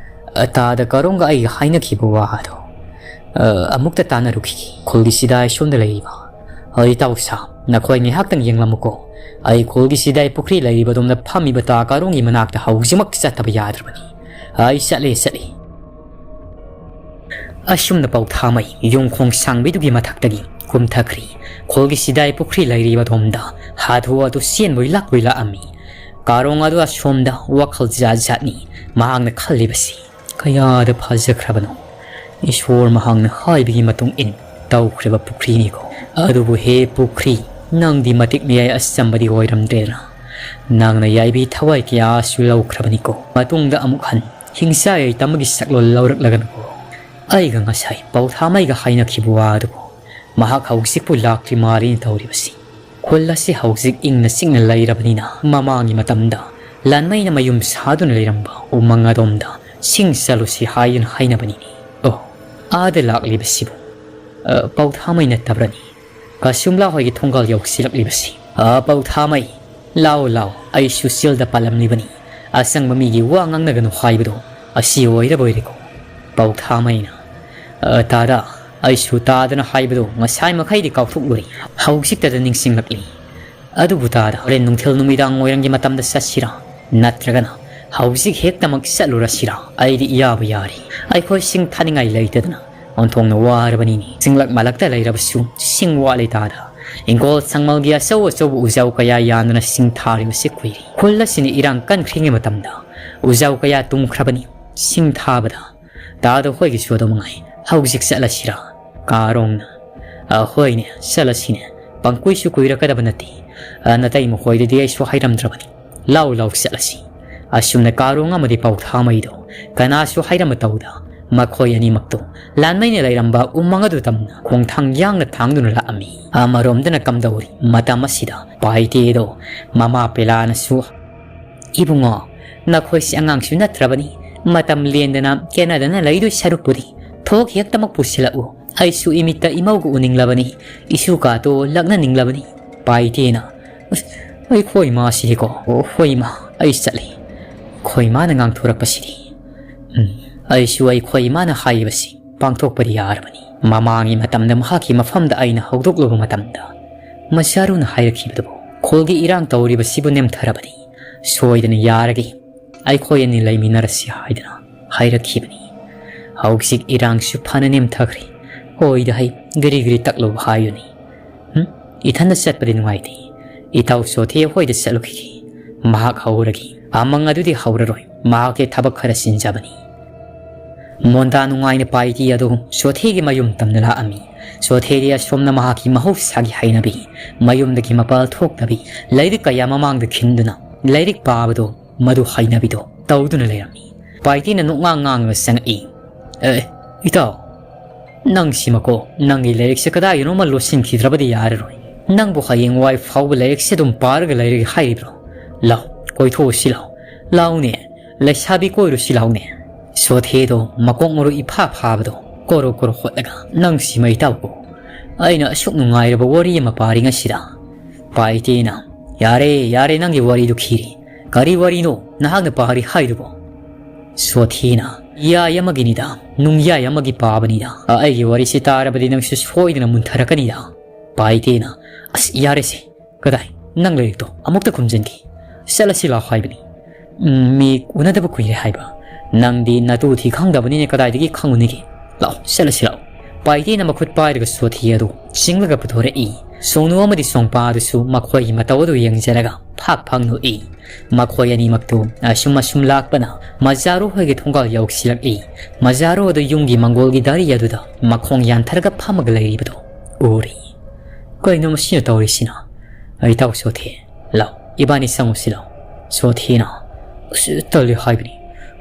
ꯑ, ꯇꯥꯗ ꯀꯔꯣꯡꯒ ꯑꯩꯒ ꯍꯥꯏꯅꯈꯤꯕ ꯋꯥ ꯑꯗꯣ, ꯑ, ꯑꯃꯨꯛꯇ ꯇꯥꯟꯅꯔꯨꯈꯤꯒꯦ꯫ ꯈꯨꯜꯒꯤ ꯆꯤꯗꯥꯏ ꯁꯣꯝꯗ ꯂꯩꯔꯤꯕ꯫ ꯑ, ꯏꯇꯥꯎ ꯁꯥ, ꯅꯈꯣꯏ ꯉꯥꯏꯍꯥꯛꯇꯪ ꯌꯦꯡꯂꯝꯃꯨꯀꯣ꯫ ꯑꯩ ꯈꯨꯜꯒꯤ ꯆꯤꯗꯥꯏ ꯄꯨꯈ꯭ꯔꯤ ꯂꯩꯔꯤꯕꯗꯣꯝꯗ ꯐꯝꯃꯤꯕ ꯇꯥ ꯀꯔꯣꯡꯒꯤ ꯃꯅꯥꯛꯇ ꯍꯧꯖꯤꯛꯃꯛ ꯆꯠꯇꯕ ꯌꯥꯗ꯭ꯔꯕꯅꯤ꯫ ꯑꯩ ꯆꯠꯂꯦ, ꯆꯠꯂꯦ꯫ ꯑꯁꯨꯝꯅ ꯄꯧꯊꯥꯃꯩ ꯌꯣꯡꯈꯣꯡ ꯁꯥꯡꯕꯤꯗꯨꯒꯤ ꯃꯊꯛꯇꯒꯤ ꯀꯨꯝꯊꯈ꯭ꯔꯤ꯫ ꯈꯨꯜꯒꯤ ꯆꯤꯗꯥꯏ ꯄꯨꯈ꯭ꯔꯤ ꯂꯩꯔꯤꯕ ꯑꯗꯣꯝꯗ ꯍꯥꯊꯨ ꯍꯥꯊꯨ ꯆꯦꯟꯕꯣꯏ ꯂꯥꯛꯄꯣꯏ ꯂꯥꯛꯑꯝꯃꯤ꯫ ꯀꯥꯔꯣꯡ ꯑꯗꯨ ꯑꯁꯣꯝꯗ ꯋꯥꯈꯜ ꯖꯥꯠ ꯖꯥꯠꯅꯤ ꯃꯍꯥꯛꯅ ꯈꯜꯂꯤꯕꯁꯤ꯫ ꯀꯌꯥꯗ ꯐꯖꯈ꯭ꯔꯕꯅꯣ! ꯏꯁꯣꯔ ꯃꯍꯥꯛꯅ ꯍꯥꯏꯕꯒꯤ ꯃꯇꯨꯡ ꯏꯟ ꯇꯧꯈ꯭ꯔꯕ ꯄꯨꯈ꯭ꯔꯤꯅꯤꯀꯣ꯫ ꯑꯗꯨꯕꯨ ꯍꯦ ꯄꯨꯈ꯭ꯔꯤ, ꯅꯪꯗꯤ ꯃꯇꯤꯛ ꯃꯌꯥꯏ ꯑꯆꯝꯕꯗꯤ ꯑꯣꯏꯔꯝꯗ꯭ꯔꯦꯗꯅ꯫ ꯅꯪꯅ ꯌꯥꯏꯕꯤ ꯊꯋꯥꯏ ꯀꯌꯥꯁꯨ ꯂꯧꯈ꯭ꯔꯕꯅꯤꯀꯣ꯫ ꯃꯇꯨꯡꯗ ꯑꯃꯨꯛ ꯍꯟ ꯍꯤꯡꯆꯥ ꯌꯥꯏꯇꯝꯒꯤ ꯁꯛꯂꯣꯟ ꯂꯧꯔꯛꯂꯒꯅꯨꯀꯣ꯫ ꯑꯩꯒ ꯉꯁꯥꯏ ꯄꯥꯎꯊꯥꯃꯩꯒ ꯍꯥꯏꯅꯈꯤꯕ ꯋꯥ ꯑꯗꯨꯕꯨ ꯃꯍꯥꯛ ꯍꯧꯖꯤꯛꯄꯨ ꯂꯥꯛꯇ꯭ꯔꯤ ꯃꯥꯜꯂꯤꯅ ꯇꯧꯔꯤꯕꯁꯤ꯫ ꯈꯨꯜ ꯑꯁꯤ ꯍꯧꯖꯤꯛ ꯏꯪꯅ ꯆꯤꯛꯅ ꯂꯩꯔꯕꯅꯤꯅ ꯃꯃꯥꯡꯒꯤ ꯃꯇꯝꯗ ꯂꯥꯟꯃꯩꯅ ꯃꯌꯨꯝ ꯁꯥꯗꯨꯅ ꯂꯩꯔꯝꯕ ꯎꯃꯪ ꯑꯗꯣꯝꯗ ꯁꯤꯡ ꯆꯠꯂꯨꯁꯤ ꯍꯥꯏꯗꯨꯅ ꯍꯥꯏꯅꯕꯅꯤꯅꯦ꯫ ꯑꯣ, ꯑꯥꯗ ꯂꯥꯛꯂꯤꯕꯁꯤꯕꯨ? ꯑ, ꯄꯥꯎꯊꯥꯃꯩ ꯅꯠꯇꯕ꯭ꯔꯅꯤ? ꯀꯁꯨꯝꯂꯥ ꯍꯣꯏꯒꯤ ꯊꯣꯡꯒꯥꯜ ꯌꯧꯁꯤꯜꯂꯛꯂꯤꯕꯁꯤ꯫ ꯑ, ꯄꯥꯎꯊꯥꯃꯩ, ꯂꯥꯎ ꯂꯥꯎ, ꯑꯩꯁꯨ ꯆꯤꯜꯗ ꯄꯥꯜꯂꯝꯂꯤꯕꯅꯤ꯫ ꯑꯆꯪꯕ ꯃꯤꯒꯤ ꯋꯥ ꯉꯥꯡꯅꯒꯅꯨ ꯍꯥꯏꯕꯗꯣ ꯑꯁꯤ ꯑꯣꯏꯔꯕꯣꯏꯔꯦꯀꯣ꯫ ꯄꯥꯎꯊꯥꯃꯩꯅ, "ꯑ, ꯇꯥꯗ, ꯑꯩꯁꯨ ꯇꯥꯗꯅ ꯍꯥꯏꯕꯗꯣ ꯉꯁꯥꯏ ꯃꯈꯩꯗꯤ ꯀꯥꯎꯊꯣꯛꯂꯨꯔꯦ꯫ ꯍꯧꯖꯤꯛꯇꯗ ꯅꯤꯡꯁꯤꯡꯂꯛꯂꯤ꯫ ꯑꯗꯨꯕꯨ ꯇꯥꯗ, ꯍꯣꯔꯦꯟ ꯅꯨꯡꯊꯤꯜ ꯅꯨꯃꯤꯗꯥꯡ ꯋꯥꯏꯔꯝꯒꯤ ꯃꯇꯝꯗ ꯆꯠꯁꯤꯔꯥ? ꯅꯠꯇ꯭ꯔꯒꯅ ꯍꯧꯖꯤꯛ ꯍꯦꯛꯇꯃꯛ ꯆꯠꯂꯨꯔꯁꯤꯔꯥ? ꯑꯩꯗꯤ ꯏꯌꯥꯕꯨ ꯌꯥꯔꯦ꯫ ꯑꯩꯈꯣꯏ ꯁꯤꯡ ꯊꯥꯅꯤꯡꯉꯥꯏ ꯂꯩꯇꯗꯅ ꯑꯣꯟꯊꯣꯛꯅ ꯋꯥꯔꯕꯅꯤꯅꯦ꯫ ꯆꯤꯡꯂꯛ ꯃꯥꯂꯛꯇ ꯂꯩꯔꯕꯁꯨ ꯁꯤꯡ ꯋꯥꯠꯂꯦ ꯇꯥꯗ꯫ ꯏꯪꯈꯣꯜ ꯁꯪꯃꯜꯒꯤ ꯑꯆꯧ ꯑꯆꯧꯕ ꯎꯖꯥꯎ ꯀꯌꯥ ꯌꯥꯟꯗꯨꯅ ꯁꯤꯡ ꯊꯥꯔꯤꯕꯁꯤ ꯀꯨꯏꯔꯦ꯫ ꯈꯨꯜ ꯑꯁꯤꯅ ꯏꯔꯥꯡ ꯀꯟꯈ꯭ꯔꯤꯉꯩ ꯃꯇꯝꯗ ꯎꯖꯥꯎ ꯀꯌꯥ ꯇꯨꯝꯈ꯭ꯔꯕꯅꯤ ꯁꯤꯡ ꯊꯥꯕꯗ꯫ ꯇꯥꯗ ꯍꯣꯏꯒꯤꯁꯨ ꯑꯗꯨ ꯃꯉꯥꯏ꯫ ꯍꯧꯖꯤꯛ ꯆꯠꯂꯁꯤꯔꯥ?" ꯀꯥꯔꯣꯡꯅ, "ꯑ, ꯍꯣꯏꯅꯦ, ꯆꯠꯂꯁꯤꯅꯦ꯫ ꯄꯪꯀꯨꯏꯁꯨ ꯀꯨꯏꯔꯛꯀꯗꯕ ꯅꯠꯇꯦ꯫ ꯑ, ꯅꯇꯩ ꯃꯈꯣꯏꯗꯗꯤ ꯑꯩꯁꯨ ꯍꯥꯏꯔꯝꯗ꯭ꯔꯕꯅꯤ꯫ ꯂꯥꯎ ꯂꯥꯎ ꯆꯠꯂꯁꯤ꯫" ꯑꯁꯨꯝꯅ ꯀꯥꯔꯣꯡ ꯑꯃꯗꯤ ꯄꯥꯎꯊꯥꯃꯩꯗꯣ ꯀꯅꯥꯁꯨ ꯍꯥꯏꯔꯝꯕ ꯇꯧꯗ ꯃꯈꯣꯏ ꯑꯅꯤꯃꯛꯇꯣ ꯂꯥꯟꯃꯩꯅ ꯂꯩꯔꯝꯕ ꯎꯃꯪ ꯑꯗꯨ ꯇꯝꯅ ꯈꯣꯡꯊꯥꯡ ꯌꯥꯡꯅ ꯊꯥꯡꯗꯨꯅ ꯂꯥꯛꯑꯝꯃꯤ꯫ ꯑꯃꯔꯣꯝꯗꯅ ꯀꯝꯗꯧꯔꯤ ꯃꯇꯝ ꯑꯁꯤꯗ ꯄꯥꯏꯇꯦꯗꯣ ꯃꯃꯥ ꯄꯦꯂꯥꯅꯁꯨ, "ꯏꯕꯨꯡꯉꯣ, ꯅꯈꯣꯏꯁꯤ ꯑꯉꯥꯡꯁꯨ ꯅꯠꯇ꯭ꯔꯕꯅꯤ꯫ ꯃꯇꯝ ꯂꯦꯟꯗꯅ ꯀꯦꯅꯗꯅ ꯂꯩꯗꯣꯏ ꯁꯔꯨꯛꯄꯨꯗꯤ ꯊꯣꯛ ꯍꯦꯛꯇꯃꯛ ꯄꯨꯁꯤꯜꯂꯛꯎ꯫ ꯑꯩꯁꯨ ꯏꯃꯤꯠꯇ ꯏꯃꯧꯒ ꯎꯅꯤꯡꯂꯕꯅꯤ, ꯏꯁꯨ ꯀꯥꯇꯣ ꯂꯛꯅꯅꯤꯡꯂꯕꯅꯤ꯫" ꯄꯥꯏꯇꯦꯅ, "ꯑꯁ, ꯑꯩꯈꯣꯏ ꯏꯃꯥꯁꯤꯗꯤꯀꯣ, ꯑꯣ, ꯍꯣꯏ ꯏꯃꯥ, ꯑꯩ ꯆꯠꯂꯤ꯫ ꯑꯩꯈꯣꯏ ꯏꯃꯥꯅ ꯉꯥꯡꯊꯣꯔꯛꯄꯁꯤꯗꯤ, ꯎꯝ, ꯑꯩꯁꯨ ꯑꯩꯈꯣꯏ ꯏꯃꯥꯅ ꯍꯥꯏꯔꯤꯕꯁꯤ ꯄꯥꯡꯊꯣꯛꯄꯗꯤ ꯌꯥꯔꯕꯅꯤ꯫ ꯃꯃꯥꯡꯒꯤ ꯃꯇꯝꯗ ꯃꯍꯥꯛꯀꯤ ꯃꯐꯝꯗ ꯑꯩꯅ ꯍꯧꯗꯣꯛꯂꯨꯕ ꯃꯇꯝꯗ ꯃꯆꯥꯔꯨꯅ ꯍꯥꯏꯔꯛꯈꯤꯕꯗꯨꯕꯨ, ꯈꯨꯜꯒꯤ ꯏꯔꯥꯡ ꯇꯧꯔꯤꯕꯁꯤꯕꯨ ꯅꯦꯝꯊꯔꯕꯗꯤ ꯁꯣꯏꯗꯅ ꯌꯥꯔꯒꯦ, ꯑꯩꯈꯣꯏ ꯑꯅꯤ ꯂꯩꯃꯤꯟꯅꯔꯁꯤ ꯍꯥꯏꯗꯅ ꯍꯥꯏꯔꯛꯈꯤꯕꯅꯤ꯫ ꯍꯧꯖꯤꯛ ꯏꯔꯥꯡꯁꯨ ꯐꯅ ꯅꯦꯝꯊꯈ꯭ꯔꯦ꯫ ꯍꯣꯏꯗ ꯍꯩ, ꯒꯤꯔꯤ ꯒꯤꯔꯤ ꯇꯛꯂꯨꯕ ꯍꯥꯏꯗꯨꯅꯤ꯫ ꯍꯨꯝ? ꯏꯊꯟꯗ ꯆꯠꯄꯗꯤ ꯅꯨꯡꯉꯥꯏꯇꯦ꯫ ꯏꯇꯥꯎ ꯁꯣꯊꯦ ꯍꯣꯏꯗ ꯆꯠꯂꯨꯈꯤꯒꯦ꯫ ꯃꯍꯥꯛ ꯍꯧꯔꯒꯦ꯫ ꯑꯃꯪ ꯑꯗꯨꯗꯤ ꯍꯧꯔꯔꯣꯏ꯫ ꯃꯍꯥꯛꯀꯤ ꯊꯕꯛ ꯈꯔ ꯆꯤꯟꯖꯕꯅꯤ꯫" ꯃꯣꯟꯗꯥ ꯅꯨꯡꯉꯥꯏꯅ ꯄꯥꯏꯇꯤ ꯑꯗꯨ ꯁꯣꯊꯦꯒꯤ ꯃꯌꯨꯝ ꯇꯝꯅ ꯂꯥꯛꯑꯝꯃꯤ꯫ ꯁꯣꯊꯦꯗꯤ ꯑꯁꯣꯝꯅ ꯃꯍꯥꯛꯀꯤ ꯃꯍꯧꯁꯥꯒꯤ ꯍꯩꯅꯕꯤ, ꯃꯌꯨꯝꯗꯒꯤ ꯃꯄꯥꯜ ꯊꯣꯛꯇꯕꯤ, ꯂꯥꯏꯔꯤꯛ ꯀꯌꯥ ꯃꯃꯥꯡꯗ ꯈꯤꯟꯗꯨꯅ ꯂꯥꯏꯔꯤꯛ ꯄꯥꯕꯗꯣ ꯃꯗꯨ ꯍꯩꯅꯕꯤꯗꯣ ꯇꯧꯗꯨꯅ ꯂꯩꯔꯝꯃꯤ꯫ ꯄꯥꯏꯇꯦꯅ ꯅꯣꯛꯉꯥꯡ ꯉꯥꯡꯉꯒ ꯆꯪꯉꯛꯏ꯫ "ꯑꯦ, ꯏꯇꯥꯎ, ꯅꯪꯁꯤꯃꯀꯣ, ꯅꯪꯒꯤ ꯂꯥꯏꯔꯤꯛꯁꯦ ꯀꯗꯥꯏꯗꯅꯣꯃ ꯂꯣꯠꯁꯤꯟꯈꯤꯗ꯭ꯔꯕꯗꯤ ꯌꯥꯔꯔꯣꯏ꯫ ꯅꯪꯕꯨ ꯍꯌꯦꯡꯋꯥꯏ ꯐꯥꯎꯕ ꯂꯥꯏꯔꯤꯛꯁꯦ ꯑꯗꯨꯝ ꯄꯥꯔꯒ ꯂꯩꯔꯒꯦ ꯍꯥꯏꯔꯤꯕ꯭ꯔꯣ? ꯂꯥꯎ, ꯀꯣꯏꯊꯣꯛꯎꯁꯤ ꯂꯥꯎ꯫ ꯂꯥꯎꯅꯦ, ꯂꯩꯁꯥꯕꯤ ꯀꯣꯏꯔꯨꯁꯤ ꯂꯥꯎꯅꯦ꯫" ꯁꯣꯊꯦꯗꯣ ꯃꯀꯣꯛ ꯃꯔꯨ ꯏꯐꯥ ꯐꯥꯕꯗꯣ ꯀꯣꯔꯣ ꯀꯣꯔꯣ ꯍꯣꯠꯂꯒ, "ꯅꯪꯁꯤꯃ ꯏꯇꯥꯎꯀꯣ, ꯑꯩꯅ ꯑꯁꯨꯛ ꯅꯨꯡꯉꯥꯏꯔꯕ ꯋꯥꯔꯤ ꯑꯃ ꯄꯥꯔꯤꯉꯩꯁꯤꯗ?" ꯄꯥꯏꯇꯦꯅ, "ꯌꯥꯔꯦ, ꯌꯥꯔꯦ, ꯅꯪꯒꯤ ꯋꯥꯔꯤꯗꯨ ꯈꯤꯔꯦ꯫ ꯀꯔꯤ ꯋꯥꯔꯤꯅꯣ ꯅꯍꯥꯛꯅ ꯄꯥꯔꯤ ꯍꯥꯏꯗꯨꯕꯣ?" ꯁꯣꯊꯤꯅ, "ꯌꯥꯏ ꯑꯃꯒꯤꯅꯤꯗ, ꯅꯨꯡꯌꯥꯏ ꯑꯃꯒꯤ ꯄꯥꯕꯅꯤꯗ꯫ ꯑꯩꯒꯤ ꯋꯥꯔꯤꯁꯤ ꯇꯥꯔꯕꯗꯤ ꯅꯪꯁꯨ ꯁꯣꯏꯗꯅ ꯃꯨꯟꯊꯔꯛꯀꯅꯤꯗ꯫" ꯄꯥꯏꯇꯦꯅ, "ꯑꯁ, ꯌꯥꯔꯦꯁꯦ, ꯀꯗꯥꯏ? ꯅꯪ ꯂꯥꯏꯔꯤꯛꯇꯣ ꯑꯃꯨꯛꯇ ꯈꯨꯝꯖꯤꯟꯈꯤ꯫ ꯆꯠꯂꯁꯤ ꯂꯥꯎ ꯍꯥꯏꯕꯅꯤ꯫ ꯎꯝ, ꯃꯤ ꯎꯅꯗꯕ ꯀꯨꯏꯔꯦ ꯍꯥꯏꯕ꯫ ꯅꯪꯗꯤ ꯅꯇꯨ ꯊꯤ ꯈꯪꯗꯕꯅꯤꯅ ꯀꯗꯥꯏꯗꯒꯤ ꯈꯪꯉꯨꯅꯤꯒꯦ? ꯂꯥꯎ, ꯆꯠꯂꯁꯤ ꯂꯥꯎ꯫" ꯄꯥꯏꯇꯦꯅ ꯃꯈꯨꯠ ꯄꯥꯏꯔꯒ ꯁꯣꯊꯤ ꯑꯗꯨ ꯆꯤꯡꯂꯒ ꯄꯨꯊꯣꯔꯛꯏ꯫ ꯁꯣꯡꯅꯨ ꯑꯃꯗꯤ ꯁꯣꯡꯄꯥ ꯑꯗꯨꯁꯨ ꯃꯈꯣꯏꯒꯤ ꯃꯇꯧ ꯑꯗꯨ ꯌꯦꯡꯖꯔꯒ ꯐꯥꯛ ꯐꯥꯛ ꯅꯣꯛꯏ꯫ ꯃꯈꯣꯏ ꯑꯅꯤꯃꯛꯇꯨ ꯑꯁꯨꯝ ꯑꯁꯨꯝ ꯂꯥꯛꯄꯅ ꯃꯖꯥꯔꯨ ꯍꯣꯏꯒꯤ ꯊꯣꯡꯒꯥꯜ ꯌꯧꯁꯤꯜꯂꯛꯏ꯫ ꯃꯖꯥꯔꯨ ꯑꯗꯨ ꯌꯨꯝꯒꯤ ꯃꯪꯒꯣꯜꯒꯤ ꯗꯥꯔꯤ ꯑꯗꯨꯗ ꯃꯈꯣꯡ ꯌꯥꯟꯊꯔꯒ ꯐꯝꯃꯒ ꯂꯩꯔꯤꯕꯗꯨ ꯎꯔꯤ꯫ "ꯀꯩꯅꯣ ꯃꯁꯤꯅ ꯇꯧꯔꯤꯁꯤꯅ? ꯑꯩ ꯇꯥꯎ ꯁꯣꯊꯤ, ꯂꯥꯎ, ꯏꯕꯥꯅꯤ ꯆꯪꯉꯨꯁꯤ ꯂꯥꯎ꯫" ꯁꯣꯊꯤꯅ, "ꯑꯁ, ꯇꯜꯂꯤ ꯍꯥꯏꯕꯅꯤ꯫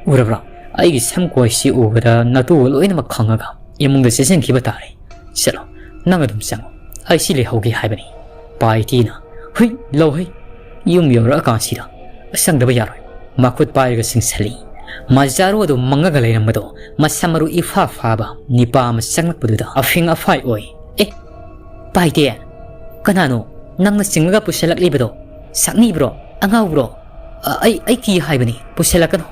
ꯎꯔꯕ꯭ꯔꯥ? ꯑꯩꯒꯤ ꯁꯝ ꯀꯣꯏꯁꯤ ꯎꯕꯗ ꯅꯇꯨ ꯂꯣꯏꯅꯃꯛ ꯈꯪꯉꯒ ꯏꯃꯨꯡꯗ ꯆꯦꯟꯁꯤꯟꯈꯤꯕ ꯇꯥꯔꯦ꯫ ꯆꯠꯂꯣ, ꯅꯪ ꯑꯗꯨꯝ ꯆꯪꯉꯣ꯫ ꯑꯩ ꯁꯤ ꯂꯩꯍꯧꯒꯦ ꯍꯥꯏꯕꯅꯤ꯫" ꯄꯥꯏꯇꯤꯅ, "ꯍꯨꯏ, ꯂꯧ ꯍꯨꯏ꯫ ꯌꯨꯝ ꯌꯧꯔꯛꯑꯀꯥꯟꯁꯤꯗ ꯆꯪꯗꯕ ꯌꯥꯔꯣꯏ꯫" ꯃꯈꯨꯠ ꯄꯥꯏꯔꯒ ꯆꯤꯡꯁꯤꯜꯂꯤ꯫ ꯃꯖꯥꯔꯨ ꯑꯗꯨ ꯃꯪꯉꯒ ꯂꯩꯔꯝꯕꯗꯣ ꯃꯁꯝ ꯃꯔꯨ ꯏꯐꯥ ꯐꯥꯕ ꯅꯤꯄꯥ ꯑꯃ ꯆꯪꯂꯛꯄꯗꯨꯗ ꯑꯐꯤꯡ ꯑꯐꯥꯏ ꯑꯣꯏ꯫ "ꯑꯦ, ꯄꯥꯏꯇꯦ, ꯀꯅꯥꯅꯣ ꯅꯪꯅ ꯆꯤꯡꯂꯒ ꯄꯨꯁꯤꯜꯂꯛꯂꯤꯕꯗꯣ? ꯁꯛꯅꯤꯕ꯭ꯔꯣ? ꯑꯉꯥꯎꯕ꯭ꯔꯣ? ꯑ, ꯑꯩ, ꯑꯩ ꯀꯤ ꯍꯥꯏꯕꯅꯤ, ꯄꯨꯁꯤꯜꯂꯛꯀꯅꯨ꯫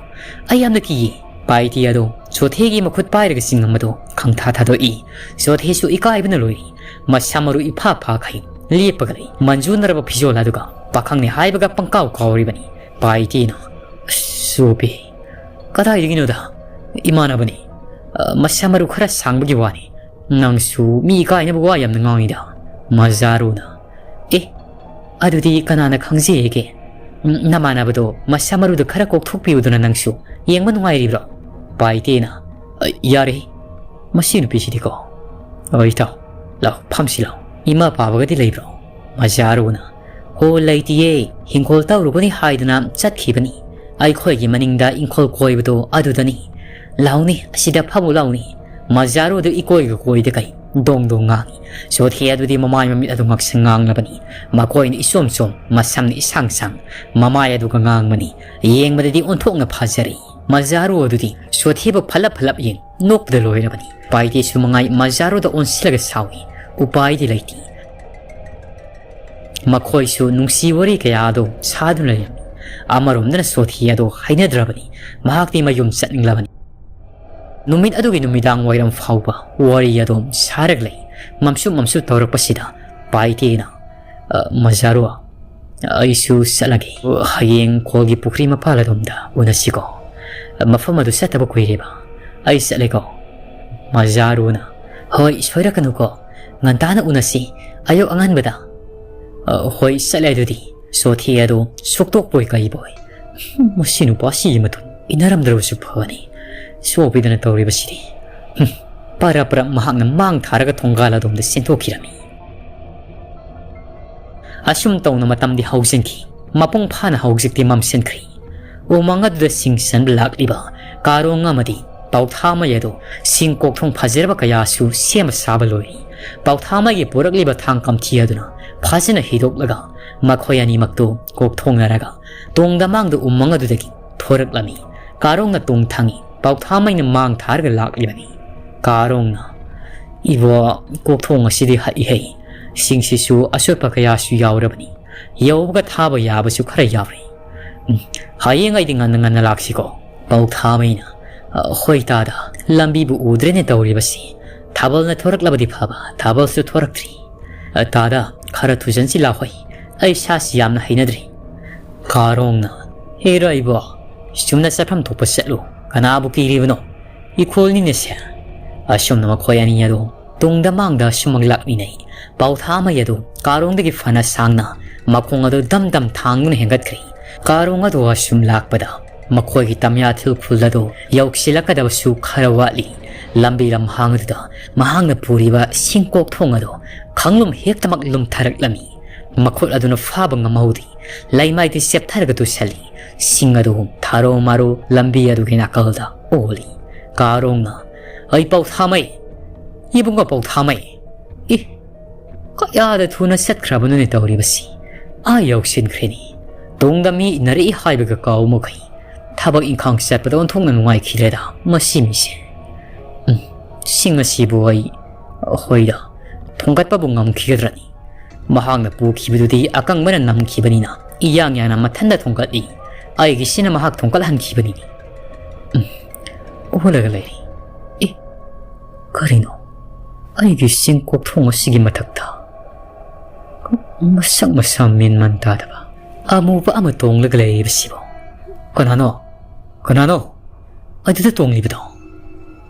ꯑꯩ ꯌꯥꯝꯅ ꯀꯤꯌꯦ꯫" ꯄꯥꯏꯇꯦ ꯑꯗꯣ ꯁꯣꯊꯦꯒꯤ ꯃꯈꯨꯠ ꯄꯥꯏꯔꯒ ꯆꯤꯡꯉꯝꯕꯗꯣ ꯈꯪꯊꯥ ꯊꯥꯗꯣꯛꯏ꯫ ꯁꯣꯊꯦꯁꯨ ꯏꯀꯥꯏꯕꯅ ꯂꯣꯏꯔꯤ꯫ ꯃꯁꯝ ꯃꯔꯨ ꯏꯐꯥ ꯐꯥꯈꯩ ꯂꯦꯞꯄꯒ ꯂꯩ꯫ ꯃꯟꯖꯨꯅꯔꯕ ꯐꯤꯖꯣꯜ ꯑꯗꯨꯒ ꯄꯥꯈꯪꯅꯤ ꯍꯥꯏꯕꯒ ꯄꯪꯀꯥꯎ ꯀꯥꯎꯔꯤꯕꯅꯤ꯫ ꯄꯥꯏꯇꯦꯅ, "ꯑꯁ, ꯆꯣꯞꯄꯦ꯫ ꯀꯗꯥꯏꯗꯒꯤꯅꯣꯗ? ꯏꯃꯥꯟꯅꯕꯅꯤ꯫ ꯑ, ꯃꯁꯝ ꯃꯔꯨ ꯈꯔ ꯁꯥꯡꯕꯒꯤ ꯋꯥꯅꯤ꯫ ꯅꯪꯁꯨ ꯃꯤ ꯏꯀꯥꯏꯅꯕ ꯋꯥ ꯌꯥꯝꯅ ꯉꯥꯡꯉꯤꯗ꯫" ꯃꯖꯥꯔꯨꯅ, "ꯑꯦ, ꯑꯗꯨꯗꯤ ꯀꯅꯥꯅ ꯈꯪꯖꯩꯒꯦ? ꯎꯝ, ꯅꯃꯥꯟꯅꯕꯗꯣ ꯃꯁꯝ ꯃꯔꯨꯗ ꯈꯔ ꯀꯣꯛꯊꯣꯛꯄꯤꯌꯨꯗꯅ ꯅꯪꯁꯨ꯫ ꯌꯦꯡꯕ ꯅꯨꯡꯉꯥꯏꯔꯤꯕ꯭ꯔꯣ?" ꯄꯥꯏꯇꯦꯅ, "ꯑ, ꯌꯥꯔꯦ꯫ ꯃꯁꯤ ꯅꯨꯄꯤꯁꯤꯗꯤꯀꯣ꯫ ꯑ, ꯏꯇꯥꯎ, ꯂꯥꯎ, ꯐꯝꯁꯤ ꯂꯥꯎ꯫ ꯏꯃꯥ ꯄꯥꯕꯒꯗꯤ ꯂꯩꯕ꯭ꯔꯣ?" ꯃꯖꯥꯔꯨꯅ, "ꯍꯣ, ꯂꯩꯇꯤꯌꯦ꯫ ꯍꯤꯡꯈꯣꯜ ꯇꯧꯔꯨꯕꯅꯤ ꯍꯥꯏꯗꯨꯅ ꯆꯠꯈꯤꯕꯅꯤ꯫ "ꯑꯩꯈꯣꯏꯒꯤ ꯃꯅꯤꯡꯗ ꯏꯪꯈꯣꯜ ꯀꯣꯏꯕꯗꯣ ꯑꯗꯨꯗꯅꯤ꯫ ꯂꯥꯎꯅꯤ, ꯑꯁꯤꯗ ꯐꯝꯃꯨ ꯂꯥꯎꯅꯤ꯫ ꯃꯖꯥꯔꯨꯗꯨ ꯏꯀꯣꯏꯒ ꯀꯣꯏꯗ ꯀꯩ?" ꯗꯣꯡ ꯗꯣꯡ ꯉꯥꯡꯏ꯫ ꯁꯣꯊꯤ ꯑꯗꯨꯗꯤ ꯃꯃꯥꯏ ꯃꯃꯤꯠ ꯑꯗꯨ ꯉꯥꯛꯁꯪ ꯉꯥꯡꯂꯕꯅꯤ꯫ ꯃꯀꯣꯏꯅ ꯏꯆꯣꯝ ꯆꯣꯝ, ꯃꯁꯝꯅ ꯏꯁꯥꯡ ꯁꯥꯡ, ꯃꯃꯥꯏ ꯑꯗꯨꯒ ꯉꯥꯡꯕꯅꯤ꯫ ꯌꯦꯡꯕꯗꯗꯤ ꯑꯣꯟꯊꯣꯛꯅ ꯐꯖꯔꯤ꯫ ꯃꯖꯥꯔꯨ ꯑꯗꯨꯗꯤ ꯁꯣꯊꯤꯕꯨ ꯐꯠꯂꯞ ꯐꯠꯂꯞ ꯌꯦꯡ ꯅꯣꯛꯄꯗ ꯂꯣꯏꯔꯕꯅꯤ꯫ ꯄꯥꯏꯇꯦꯁꯨ ꯃꯉꯥꯏ ꯃꯖꯥꯔꯨꯗ ꯑꯣꯟꯁꯤꯜꯂꯒ ꯁꯥꯎꯏ꯫ ꯎꯄꯥꯏꯗꯤ ꯂꯩꯇꯦ꯫ ꯃꯈꯣꯏꯁꯨ ꯅꯨꯡꯁꯤ ꯋꯥꯔꯤ ꯀꯌꯥ ꯑꯗꯨ ꯁꯥꯗꯨꯅ ꯂꯩꯔꯝꯃꯤ꯫ ꯑꯃꯔꯣꯝꯗꯅ ꯁꯣꯊꯤ ꯑꯗꯨ ꯍꯩꯅꯗ꯭ꯔꯕꯅꯤ꯫ ꯃꯍꯥꯛꯇꯤ ꯃꯌꯨꯝ ꯆꯠꯅꯤꯡꯂꯕꯅꯤ꯫ ꯅꯨꯃꯤꯠ ꯑꯗꯨꯒꯤ ꯅꯨꯃꯤꯗꯥꯡ ꯋꯥꯏꯔꯝ ꯐꯥꯎꯕ ꯋꯥꯔꯤ ꯑꯗꯨꯝ ꯁꯥꯔꯒ ꯂꯩ꯫ ꯃꯝꯁꯨ ꯃꯝꯁꯨ ꯇꯧꯔꯛꯄꯁꯤꯗ ꯄꯥꯏꯇꯦꯅ, "ꯑ, ꯃꯖꯥꯔꯨ, ꯑꯩꯁꯨ ꯆꯠꯂꯒꯦ꯫ ꯍꯌꯦꯡ ꯈꯣꯜꯒꯤ ꯄꯨꯈ꯭ꯔꯤ ꯃꯄꯥꯜ ꯑꯗꯣꯝꯗ ꯎꯅꯁꯤꯀꯣ꯫ ꯃꯐꯝ ꯑꯗꯨ ꯆꯠꯇꯕ ꯀꯨꯏꯔꯦꯕ꯫ ꯑꯩ ꯆꯠꯂꯦꯀꯣ꯫ ꯃꯖꯥꯔꯨꯅ, ꯍꯣꯏ, ꯁꯣꯏꯔꯛꯀꯅꯨꯀꯣ꯫ ꯉꯟꯇꯥꯅ ꯎꯅꯁꯤ, ꯑꯌꯨꯛ ꯑꯉꯟꯕꯗ꯫ ꯑ, ꯍꯣꯏ, ꯆꯠꯂꯦ ꯑꯗꯨꯗꯤ꯫" ꯁꯣꯊꯤ ꯑꯗꯨ ꯁꯨꯛꯇꯣꯛꯄꯣꯏ ꯀꯩꯕꯣꯏ꯫ "ꯍꯨꯝ, ꯃꯁꯤ ꯅꯨꯄꯥꯁꯤꯒꯤ ꯃꯇꯨꯡ ꯏꯟꯅꯔꯝꯗ꯭ꯔꯕꯁꯨ ꯐꯅꯤ꯫ ꯁꯣꯛꯄꯤꯗꯅ ꯇꯧꯔꯤꯕꯁꯤꯗꯤ꯫" ꯍꯨꯝ, ꯄꯔꯞ ꯄꯔꯞ ꯃꯍꯥꯛꯅ ꯃꯥꯡ ꯊꯥꯔꯒ ꯊꯣꯡꯒꯥꯜ ꯑꯗꯣꯝꯗ ꯆꯦꯟꯊꯣꯛꯈꯤꯔꯝꯃꯤ꯫ ꯑꯁꯨꯝ ꯇꯧꯅ ꯃꯇꯝꯗꯤ ꯍꯧꯖꯤꯟꯈꯤ꯫ ꯃꯄꯨꯡ ꯐꯥꯅ ꯍꯧꯖꯤꯛꯇꯤ ꯃꯝꯁꯤꯟꯈ꯭ꯔꯦ꯫ ꯎꯃꯪ ꯑꯗꯨꯗ ꯁꯤꯡ ꯆꯟꯕ ꯂꯥꯛꯂꯤꯕ ꯀꯥꯔꯣꯡ ꯑꯃꯗꯤ ꯄꯥꯎꯊꯥꯃꯩ ꯑꯗꯨ ꯁꯤꯡ ꯀꯣꯛꯊꯣꯡ ꯐꯖꯔꯕ ꯀꯌꯥꯁꯨ ꯁꯦꯝꯕ ꯁꯥꯕ ꯂꯣꯏꯔꯦ꯫ ꯄꯥꯎꯊꯥꯃꯩꯒꯤ ꯄꯨꯔꯛꯂꯤꯕ ꯊꯥꯡ ꯀꯝꯊꯤ ꯑꯗꯨꯅ ꯐꯖꯅ ꯍꯤꯗꯣꯛꯂꯒ ꯃꯈꯣꯏ ꯑꯅꯤꯃꯛꯇꯨ ꯀꯣꯛꯊꯣꯡꯅꯔꯒ ꯇꯨꯡꯗ ꯃꯥꯡꯗ ꯎꯃꯪ ꯑꯗꯨꯗꯒꯤ ꯊꯣꯔꯛꯂꯝꯃꯤ꯫ ꯀꯥꯔꯣꯡꯅ ꯇꯨꯡ ꯊꯪꯉꯤ꯫ ꯄꯥꯎꯊꯥꯃꯩꯅ ꯃꯥꯡ ꯊꯥꯔꯒ ꯂꯥꯛꯂꯤꯕꯅꯤ꯫ ꯀꯥꯔꯣꯡꯅ, "ꯏꯕꯣ, ꯀꯣꯛꯊꯣꯡ ꯑꯁꯤꯗꯤ ꯍꯛꯏꯍꯩ꯫ ꯁꯤꯡꯁꯤꯁꯨ ꯑꯆꯣꯠꯄ ꯀꯌꯥꯁꯨ ꯌꯥꯎꯔꯕꯅꯤ꯫ ꯌꯧꯕꯒ ꯊꯥꯕ ꯌꯥꯕꯁꯨ ꯈꯔ ꯌꯥꯎꯔꯤ꯫ ꯎꯝ, ꯍꯌꯦꯡ ꯑꯩꯗꯤ ꯉꯟꯅ ꯉꯟꯅ ꯂꯥꯛꯁꯤꯀꯣ꯫" ꯄꯥꯎꯊꯥꯃꯩꯅ, "ꯑ, ꯍꯣꯏ ꯇꯥꯗ, ꯂꯝꯕꯤꯕꯨ ꯎꯗ꯭ꯔꯦꯅꯦ ꯇꯧꯔꯤꯕꯁꯤ꯫ ꯊꯥꯕꯜꯅ ꯊꯣꯔꯛꯂꯕꯗꯤ ꯐꯕ, ꯊꯥꯕꯜꯁꯨ ꯊꯣꯔꯛꯇ꯭ꯔꯤ꯫ ꯑ, ꯇꯥꯗ, ꯈꯔ ꯊꯨꯖꯟꯁꯤ ꯂꯥꯎ ꯍꯣꯏ, ꯑꯩ ꯁꯥꯁꯤ ꯌꯥꯝꯅ ꯍꯩꯅꯗ꯭ꯔꯤ꯫" ꯀꯥꯔꯣꯡꯅ, "ꯍꯦꯔꯥ ꯏꯕꯣ, ꯆꯨꯝꯅ ꯆꯠꯐꯝ ꯊꯣꯛꯄ ꯆꯠꯂꯨ, ꯀꯅꯥꯕꯨ ꯀꯤꯔꯤꯕꯅꯣ? ꯏꯈꯣꯜꯅꯤꯅꯦꯁꯦ꯫" ꯑꯁꯨꯝꯅ ꯃꯈꯣꯏ ꯑꯅꯤ ꯑꯗꯨ ꯇꯨꯡꯗ ꯃꯥꯡꯗ ꯁꯨꯝꯃꯛ ꯂꯥꯛꯃꯤꯟꯅꯩ꯫ ꯄꯥꯎꯊꯥꯃꯩ ꯑꯗꯨ ꯀꯥꯔꯣꯡꯗꯒꯤ ꯐꯅ ꯁꯥꯡꯅ ꯃꯈꯣꯡ ꯑꯗꯨ ꯗꯝ ꯗꯝ ꯊꯥꯡꯗꯨꯅ ꯍꯦꯟꯒꯠꯈ꯭ꯔꯦ꯫ ꯀꯥꯔꯣꯡ ꯑꯗꯨ ꯑꯁꯨꯝ ꯂꯥꯛꯄꯗ ꯃꯈꯣꯏꯒꯤ ꯇꯝꯌꯥꯊꯤꯜ ꯈꯨꯜ ꯑꯗꯨ ꯌꯧꯁꯤꯜꯂꯛꯀꯗꯕꯁꯨ ꯈꯔ ꯋꯥꯠꯂꯤ꯫ ꯂꯝꯕꯤ ꯂꯝꯍꯥꯡ ꯑꯗꯨꯗ ꯃꯍꯥꯛꯅ ꯄꯨꯔꯤꯕ ꯁꯤꯡꯀꯣꯛ ꯊꯣꯡ ꯑꯗꯨ ꯈꯪꯂꯨꯝ ꯍꯦꯛꯇꯃꯛ ꯂꯨꯝꯊꯔꯛꯂꯝꯃꯤ꯫ ꯃꯈꯨꯠ ꯑꯗꯨꯅ ꯐꯥꯕ ꯉꯝꯍꯧꯗꯦ꯫ ꯂꯩꯃꯥꯏꯗꯤ ꯆꯦꯞꯊꯔꯒ ꯇꯨꯁꯜꯂꯤ꯫ ꯁꯤꯡ ꯑꯗꯨ ꯊꯥꯔꯣ ꯃꯥꯔꯣ ꯂꯝꯕꯤ ꯑꯗꯨꯒꯤ ꯅꯥꯀꯜꯗ ꯑꯣꯜꯂꯤ꯫ ꯀꯥꯔꯣꯡꯅ, "ꯑꯩ ꯄꯥꯎꯊꯥꯃꯩ! ꯏꯕꯨꯡꯉꯣ ꯄꯥꯎꯊꯥꯃꯩ! ꯏ, ꯀꯌꯥꯗ ꯊꯨꯅ ꯆꯠꯈ꯭ꯔꯕꯅꯣꯅꯦ ꯇꯧꯔꯤꯕꯁꯤ! ꯑꯥ ꯌꯧꯁꯤꯟꯈ꯭ꯔꯦꯅꯦ꯫ ꯇꯨꯡꯗ ꯃꯤ ꯏꯟꯅꯔꯛꯏ ꯍꯥꯏꯕꯒ ꯀꯥꯎ ꯃꯈꯩ ꯊꯕꯛ ꯏꯪꯈꯥꯡ ꯆꯠꯄꯗ ꯑꯣꯟꯊꯣꯛꯅ ꯅꯨꯡꯉꯥꯏꯈꯤꯗ꯭ꯔꯦꯗ ꯃꯁꯤ ꯃꯤꯁꯦ꯫ ꯎꯝ, ꯁꯤꯡ ꯑꯁꯤꯕꯨ ꯑꯩ, ꯍꯣꯏꯗ, ꯊꯣꯡꯒꯠꯄꯕꯨ ꯉꯝꯈꯤꯒꯗ꯭ꯔꯅꯤ? ꯃꯍꯥꯛꯅ ꯄꯨꯈꯤꯕꯗꯨꯗꯤ ꯑꯀꯪꯕꯅ ꯅꯝꯈꯤꯕꯅꯤꯅ ꯏꯌꯥꯡ ꯌꯥꯡꯅ ꯃꯊꯟꯇ ꯊꯣꯡꯒꯠꯂꯤ꯫ ꯑꯩꯒꯤꯁꯤꯅ ꯃꯍꯥꯛ ꯊꯣꯡꯒꯠꯍꯟꯈꯤꯕꯅꯤꯅꯦ꯫ ꯎꯝ, ꯑꯣꯜꯂꯒ ꯂꯩꯔꯤ꯫ ꯑꯦ, ꯀꯔꯤꯅꯣ? ꯑꯩꯒꯤ ꯆꯤꯡ ꯀꯣꯛꯊꯣꯡ ꯑꯁꯤꯒꯤ ꯃꯊꯛꯇ ꯃꯁꯛ ꯃꯁꯥ ꯃꯦꯟ ꯃꯥꯟ ꯇꯥꯗꯕ ꯑꯃꯨꯕ ꯑꯃ ꯇꯣꯡꯂꯒ ꯂꯩꯔꯤꯕꯁꯤꯕꯣ? ꯀꯅꯥꯅꯣ? ꯀꯅꯥꯅꯣ ꯑꯗꯨꯗ ꯇꯣꯡꯂꯤꯕꯗꯣ?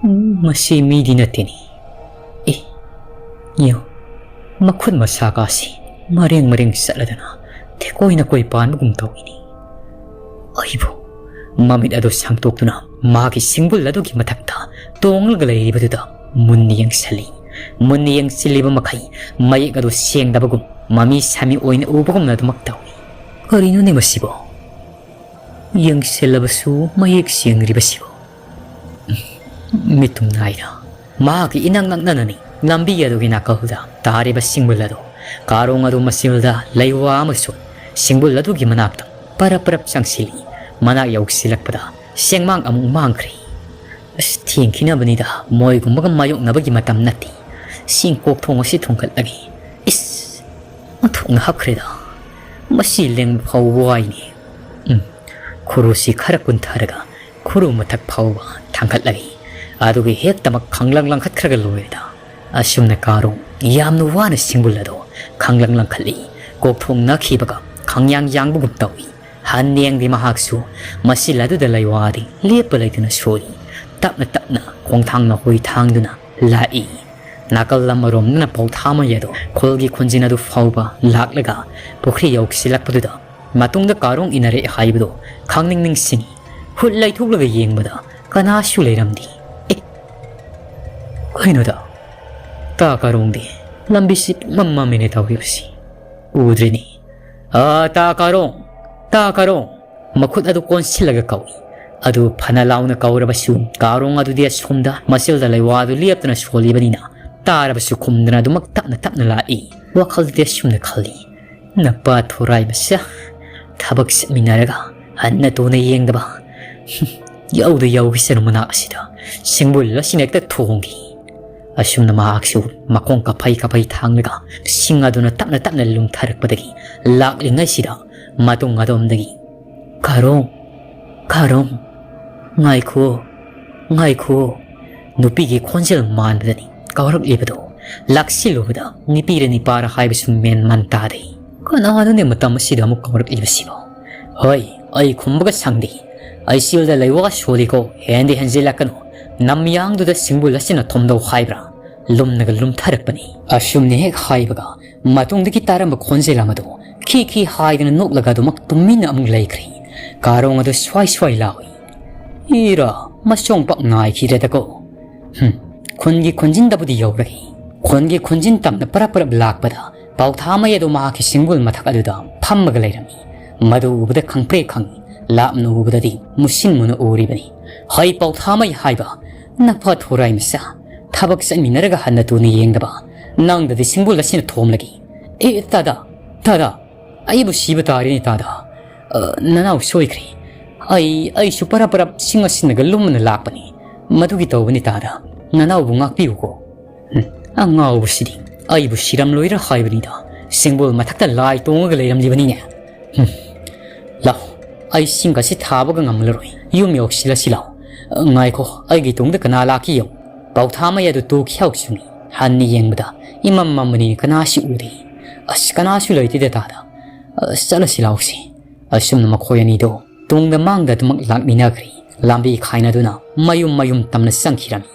ꯎꯝ, ꯃꯁꯤ ꯃꯤꯗꯤ ꯅꯠꯇꯦꯅꯦ꯫ ꯑꯦ, ꯌꯦꯡꯉꯨ, ꯃꯈꯨꯠ ꯃꯁꯥꯒꯥꯁꯤ ꯃꯔꯦꯡ ꯃꯔꯦꯡ ꯆꯠꯂꯗꯅ ꯊꯦꯀꯣꯏ ꯅꯥꯀꯣꯏ ꯄꯥꯟꯕꯒꯨꯝ ꯇꯧꯏꯅꯦ꯫ ꯑꯩꯕꯨ ꯃꯃꯤꯠ ꯑꯗꯨ ꯁꯥꯡꯗꯣꯛꯇꯨꯅ ꯃꯥꯒꯤ ꯁꯤꯡꯕꯨꯜ ꯑꯗꯨꯒꯤ ꯃꯊꯛꯇ ꯇꯣꯡꯂꯒ ꯂꯩꯔꯤꯕꯗꯨꯗ ꯃꯨꯟꯅ ꯌꯦꯡꯁꯤꯜꯂꯤ꯫ ꯃꯨꯟꯅ ꯌꯦꯡꯁꯤꯜꯂꯤꯕ ꯃꯈꯩ ꯃꯌꯦꯛ ꯑꯗꯨ ꯁꯦꯡꯗꯕꯒꯨꯝ, ꯃꯃꯤ ꯁꯥꯃꯤ ꯑꯣꯏꯅ ꯎꯕꯒꯨꯝꯅ ꯑꯗꯨꯃꯛ ꯇꯧꯏ꯫ ꯀꯔꯤꯅꯣꯅꯦ ꯃꯁꯤꯕꯣ? ꯌꯦꯡꯁꯤꯜꯂꯕꯁꯨ ꯃꯌꯦꯛ ꯁꯦꯡꯗ꯭ꯔꯤꯕꯁꯤꯕꯨ꯫ ꯃꯤꯠꯇꯨꯝ ꯅꯥꯏꯗ ꯃꯍꯥꯛꯀꯤ ꯏꯅꯛ ꯅꯛꯅꯅꯅꯤ ꯂꯝꯕꯤ ꯑꯗꯨꯒꯤ ꯅꯥꯀꯜꯗ ꯇꯥꯔꯤꯕ ꯁꯤꯡꯕꯨꯜ ꯑꯗꯨ꯫ ꯀꯥꯔꯣꯡ ꯑꯗꯨ ꯃꯁꯤꯜꯗ ꯂꯩꯋꯥ ꯑꯃꯁꯨ ꯁꯤꯡꯕꯨꯜ ꯑꯗꯨꯒꯤ ꯃꯅꯥꯛꯇ ꯄꯔꯞ ꯄꯔꯞ ꯆꯪꯁꯤꯜꯂꯤ꯫ ꯃꯅꯥꯛ ꯌꯧꯁꯤꯜꯂꯛꯄꯗ ꯁꯦꯡꯃꯥꯡ ꯑꯃꯨꯛ ꯃꯥꯡꯈ꯭ꯔꯦ꯫ ꯑꯁ, ꯊꯦꯡꯈꯤꯅꯕꯅꯤꯗ, ꯃꯣꯏꯒꯨꯝꯕꯒ ꯃꯥꯌꯣꯛꯅꯕꯒꯤ ꯃꯇꯝ ꯅꯠꯇꯦ꯫ ꯁꯤꯡ ꯀꯣꯛꯊꯣꯡ ꯑꯁꯤ ꯊꯣꯡꯒꯠꯂꯒꯦ꯫ ꯏꯁ, ꯑꯣꯟꯊꯣꯛꯅ ꯍꯛꯈ꯭ꯔꯦꯗ꯫ ꯃꯁꯤ ꯂꯦꯡꯕ ꯐꯥꯎꯕ ꯋꯥꯏꯅꯦ꯫ ꯎꯝ, ꯈꯨꯔꯨꯁꯤ ꯈꯔ ꯀꯨꯟꯊꯔꯒ ꯈꯨꯔꯨ ꯃꯊꯛ ꯐꯥꯎꯕ ꯊꯥꯡꯒꯠꯂꯒꯦ꯫ ꯑꯗꯨꯒ ꯍꯦꯛꯇꯃꯛ ꯈꯪꯂꯪ ꯂꯪꯈꯠꯈ꯭ꯔꯒ ꯂꯣꯏꯔꯦꯗ꯫ ꯑꯁꯨꯝꯅ ꯀꯥꯔꯣꯡ ꯌꯥꯝꯅ ꯋꯥꯅ ꯁꯤꯡꯕꯨꯜ ꯑꯗꯣ ꯈꯪꯂꯪ ꯂꯪꯈꯠꯂꯤ꯫ ꯀꯣꯛꯊꯣꯡ ꯅꯛꯈꯤꯕꯒ ꯈꯪꯌꯥꯡ ꯌꯥꯡꯕꯒꯨꯝ ꯇꯧꯏ꯫ ꯍꯟ ꯌꯦꯡꯗꯦ ꯃꯍꯥꯛꯁꯨ꯫ ꯃꯁꯤꯜ ꯑꯗꯨꯗ ꯂꯩꯋꯥꯗꯤ ꯂꯦꯞꯄ ꯂꯩꯇꯅ ꯁꯣꯔꯤ꯫ ꯇꯞꯅ ꯇꯞꯅ ꯈꯣꯡꯊꯥꯡ ꯅꯥꯈꯣꯏ ꯊꯥꯡꯗꯨꯅ ꯂꯥꯛꯏ꯫ ꯅꯥꯀꯜ ꯑꯃꯔꯣꯝꯗꯅ ꯄꯥꯎꯊꯥꯃꯩ ꯑꯗꯣ ꯈꯨꯜꯒꯤ ꯈꯨꯟꯖꯤꯟ ꯑꯗꯨ ꯐꯥꯎꯕ ꯂꯥꯛꯂꯒ ꯄꯨꯈ꯭ꯔꯤ ꯌꯧꯁꯤꯜꯂꯛꯄꯗꯨꯗ ꯃꯇꯨꯡꯗ ꯀꯥꯔꯣꯡ ꯏꯟꯅꯔꯛꯑꯦ ꯍꯥꯏꯕꯗꯨ ꯈꯪꯅꯤꯡ ꯅꯤꯡꯁꯤꯡꯉꯤ꯫ ꯍꯨꯠ ꯂꯩꯊꯣꯛꯂꯒ ꯌꯦꯡꯕꯗ ꯀꯅꯥꯁꯨ ꯂꯩꯔꯝꯗꯦ꯫ ꯑꯦ, ꯀꯩꯅꯣꯗ, ꯇꯥ ꯀꯥꯔꯣꯡꯗꯤ ꯂꯝꯕꯤꯁꯤ ꯄꯨꯝꯃꯝ ꯃꯝꯃꯤꯅꯦ ꯇꯧꯔꯤꯕꯁꯤ꯫ ꯎꯗ꯭ꯔꯤꯅꯤ꯫ "ꯑ, ꯇꯥ ꯀꯥꯔꯣꯡ, ꯇꯥ ꯀꯥꯔꯣꯡ!" ꯃꯈꯨꯠ ꯑꯗꯨ ꯀꯣꯟꯁꯤꯜꯂꯒ ꯀꯧꯏ꯫ ꯑꯗꯨ ꯐꯅ ꯂꯥꯎꯅ ꯀꯧꯔꯕꯁꯨ ꯀꯥꯔꯣꯡ ꯑꯗꯨꯗꯤ ꯑꯁꯣꯝꯗ ꯃꯆꯤꯜꯗ ꯂꯩꯋꯥꯗꯨ ꯂꯦꯞꯇꯅ ꯁꯣꯜꯂꯤꯕꯅꯤꯅ ꯇꯥꯔꯕꯁꯨ ꯈꯨꯝꯗꯅ ꯑꯗꯨꯃꯛ ꯇꯞꯅ ꯇꯞꯅ ꯂꯥꯛꯏ꯫ ꯋꯥꯈꯜꯗꯤ ꯑꯁꯨꯝꯅ ꯈꯜꯂꯤ, "ꯅꯄꯥ ꯊꯣꯔꯥꯏ ꯃꯆꯥ, ꯊꯕꯛ ꯆꯠꯃꯤꯟꯅꯔꯒ ꯍꯟꯅ ꯇꯨꯅ ꯌꯦꯡꯗꯕ꯫ ꯌꯧꯗ ꯌꯧꯈꯤꯁꯅꯨ ꯃꯅꯥꯛ ꯑꯁꯤꯗ ꯁꯤꯡꯕꯨꯜ ꯑꯁꯤꯅ ꯍꯦꯛꯇ ꯊꯣꯡꯈꯤ"꯫ ꯑꯁꯨꯝꯅ ꯃꯍꯥꯛꯁꯨ ꯃꯈꯣꯡ ꯀꯥꯐꯩ ꯀꯥꯐꯩ ꯊꯥꯡꯂꯒ ꯁꯤꯡ ꯑꯗꯨꯅ ꯇꯞꯅ ꯇꯞꯅ ꯂꯨꯝꯊꯔꯛꯄꯗꯒꯤ ꯂꯥꯛꯂꯤꯉꯩꯁꯤꯗ ꯃꯇꯨꯡ ꯑꯗꯣꯝꯗꯒꯤ, "ꯀꯥꯔꯣꯡ, ꯀꯥꯔꯣꯡ, ꯉꯥꯏꯈꯣ, ꯉꯥꯏꯈꯣ!" ꯅꯨꯄꯤꯒꯤ ꯈꯣꯟꯖꯦꯜ ꯃꯥꯟꯕꯗꯅꯤ ꯀꯧꯔꯛꯂꯤꯕꯗꯣ꯫ ꯂꯥꯛꯁꯤꯜꯂꯨꯕꯗ ꯅꯨꯄꯤꯔ ꯅꯤꯄꯥꯔ ꯍꯥꯏꯕꯁꯨ ꯃꯦꯟ ꯃꯥꯟ ꯇꯥꯗꯦ꯫ ꯀꯅꯥꯅꯣꯅꯦ ꯃꯇꯝ ꯑꯁꯤꯗ ꯑꯃꯨꯛ ꯀꯧꯔꯛꯂꯤꯕꯁꯤꯕꯣ? ꯍꯣꯏ, ꯑꯩ ꯈꯨꯝꯕꯒ ꯁꯪꯗꯦ꯫ ꯑꯩ ꯁꯤꯜꯗ ꯂꯩꯋꯥ ꯁꯣꯜꯂꯤꯀꯣ, ꯍꯦꯟꯗꯤ ꯍꯦꯟꯖꯤꯜꯂꯛꯀꯅꯨ꯫ ꯅꯝꯌꯥꯡꯗꯨꯗ ꯁꯤꯡꯕꯨꯜ ꯑꯁꯤꯅ ꯊꯣꯝꯗꯧ ꯍꯥꯏꯕ꯭ꯔꯥ? ꯂꯨꯝꯅꯒ ꯂꯨꯝꯊꯔꯛꯄꯅꯤ꯫ ꯑꯁꯨꯝꯅ ꯍꯦꯛ ꯍꯥꯏꯕꯒ ꯃꯇꯨꯡꯗꯒꯤ ꯇꯥꯔꯝꯕ ꯈꯣꯟꯖꯦꯜ ꯑꯃꯗꯣ ꯈꯤ ꯈꯤ ꯍꯥꯏꯗꯅ ꯅꯣꯛꯂꯒ ꯑꯗꯨꯃꯛ ꯇꯨꯃꯤꯟꯅ ꯑꯃꯨꯛ ꯂꯩꯈ꯭ꯔꯦ꯫ ꯀꯥꯔꯣꯡ ꯑꯗꯨ ꯁ꯭ꯋꯥꯏ ꯁ꯭ꯋꯥꯏ ꯂꯥꯎꯏ꯫ "ꯏꯔꯥ, ꯃꯁꯣꯡ ꯄꯥꯛ ꯉꯥꯏꯈꯤꯗ꯭ꯔꯦꯗꯀꯣ꯫ ꯍꯨꯝ, ꯈꯨꯟꯒꯤ ꯈꯨꯟꯖꯤꯟꯗꯕꯨꯗꯤ ꯌꯧꯔꯦ"꯫ ꯈꯨꯟꯒꯤ ꯈꯨꯟꯖꯤꯟ ꯇꯝꯅ ꯄꯔꯞ ꯄꯔꯞ ꯂꯥꯛꯄꯗ ꯄꯥꯎꯊꯥꯃꯩ ꯑꯗꯨ ꯃꯍꯥꯛꯀꯤ ꯁꯤꯡꯕꯨꯜ ꯃꯊꯛ ꯑꯗꯨꯗ ꯐꯝꯃꯒ ꯂꯩꯔꯝꯃꯤ꯫ ꯃꯗꯨ ꯎꯕꯗ ꯈꯪꯄ꯭ꯔꯦꯛ ꯈꯪꯏ, ꯂꯥꯞꯅ ꯎꯕꯗꯗꯤ ꯃꯨꯁꯤꯟ ꯃꯨꯅ ꯎꯔꯤꯕꯅꯤ꯫ "ꯍꯩ ꯄꯥꯎꯊꯥꯃꯩ ꯍꯥꯏꯕ, ꯅꯐ ꯊꯣꯔꯥꯏ ꯃꯆꯥ, ꯊꯕꯛ ꯆꯠꯃꯤꯟꯅꯔꯒ ꯍꯟꯅ ꯇꯨꯅ ꯌꯦꯡꯗꯕ, ꯅꯪꯗꯗꯤ ꯁꯤꯡꯕꯨꯜ ꯑꯁꯤꯅ ꯊꯣꯝꯂꯒꯦ꯫ ꯑꯦ, ꯇꯥꯗ, ꯇꯥꯗ, ꯑꯩꯕꯨ ꯁꯤꯕ ꯇꯥꯔꯦꯅꯦ ꯇꯥꯗ꯫ ꯑ, ꯅꯅꯥꯎ ꯁꯣꯏꯈ꯭ꯔꯦ꯫ ꯑꯩ, ꯑꯩꯁꯨ ꯄꯔꯞ ꯄꯔꯞ ꯁꯤꯡ ꯑꯁꯤꯟꯅꯒ ꯂꯨꯝꯃꯅ ꯂꯥꯛꯄꯅꯤ꯫ ꯃꯗꯨꯒꯤ ꯇꯧꯕꯅꯤ ꯇꯥꯗ꯫ ꯅꯅꯥꯎꯕꯨ ꯉꯥꯛꯄꯤꯌꯨꯀꯣ"꯫ ꯍꯨꯝ, ꯑꯉꯥꯎꯕꯁꯤꯗꯤ ꯑꯩꯕꯨ ꯁꯤꯔꯝꯂꯣꯏꯔ ꯍꯥꯏꯕꯅꯤꯗ꯫ ꯁꯤꯡꯕꯨꯜ ꯃꯊꯛꯇ ꯂꯥꯏ ꯇꯣꯡꯉꯒ ꯂꯩꯔꯝꯂꯤꯕꯅꯤꯅꯦ꯫ ꯍꯨꯝ, ꯂꯥꯎ, ꯑꯩ ꯁꯤꯡ ꯑꯁꯤ ꯊꯥꯕꯒ ꯉꯝꯂꯔꯣꯏ꯫ ꯌꯨꯝ ꯌꯧꯁꯤꯜꯂꯁꯤ ꯂꯥꯎ꯫ ꯉꯥꯏꯈꯣ, ꯑꯩꯒꯤ ꯇꯨꯡꯗ ꯀꯅꯥ ꯂꯥꯛꯈꯤ ꯌꯦꯡꯉꯨ꯫ ꯄꯥꯎꯊꯥꯃꯩ ꯑꯗꯨ ꯇꯨꯈꯤ ꯍꯧꯆꯨꯡꯉꯤ꯫ ꯍꯟꯅ ꯌꯦꯡꯕꯗ ꯏꯃꯝ ꯃꯝꯕꯅꯤ, ꯀꯅꯥꯁꯨ ꯎꯗꯦ꯫ ꯑꯁ, ꯀꯅꯥꯁꯨ ꯂꯩꯇꯦꯗ ꯇꯥꯗ꯫ ꯑꯁ, ꯆꯠꯂꯁꯤ ꯂꯥꯎꯁꯤ꯫ ꯑꯁꯨꯝꯅ ꯃꯈꯣꯏ ꯑꯅꯤꯗꯣ ꯇꯨꯡꯗ ꯃꯥꯡꯗ ꯑꯗꯨꯃꯛ ꯂꯥꯛꯃꯤꯟꯅꯈ꯭ꯔꯦ꯫ ꯂꯝꯕꯤ ꯈꯥꯏꯅꯗꯨꯅ ꯃꯌꯨꯝ ꯃꯌꯨꯝ ꯇꯝꯅ ꯆꯪꯈꯤꯔꯝꯃꯤ꯫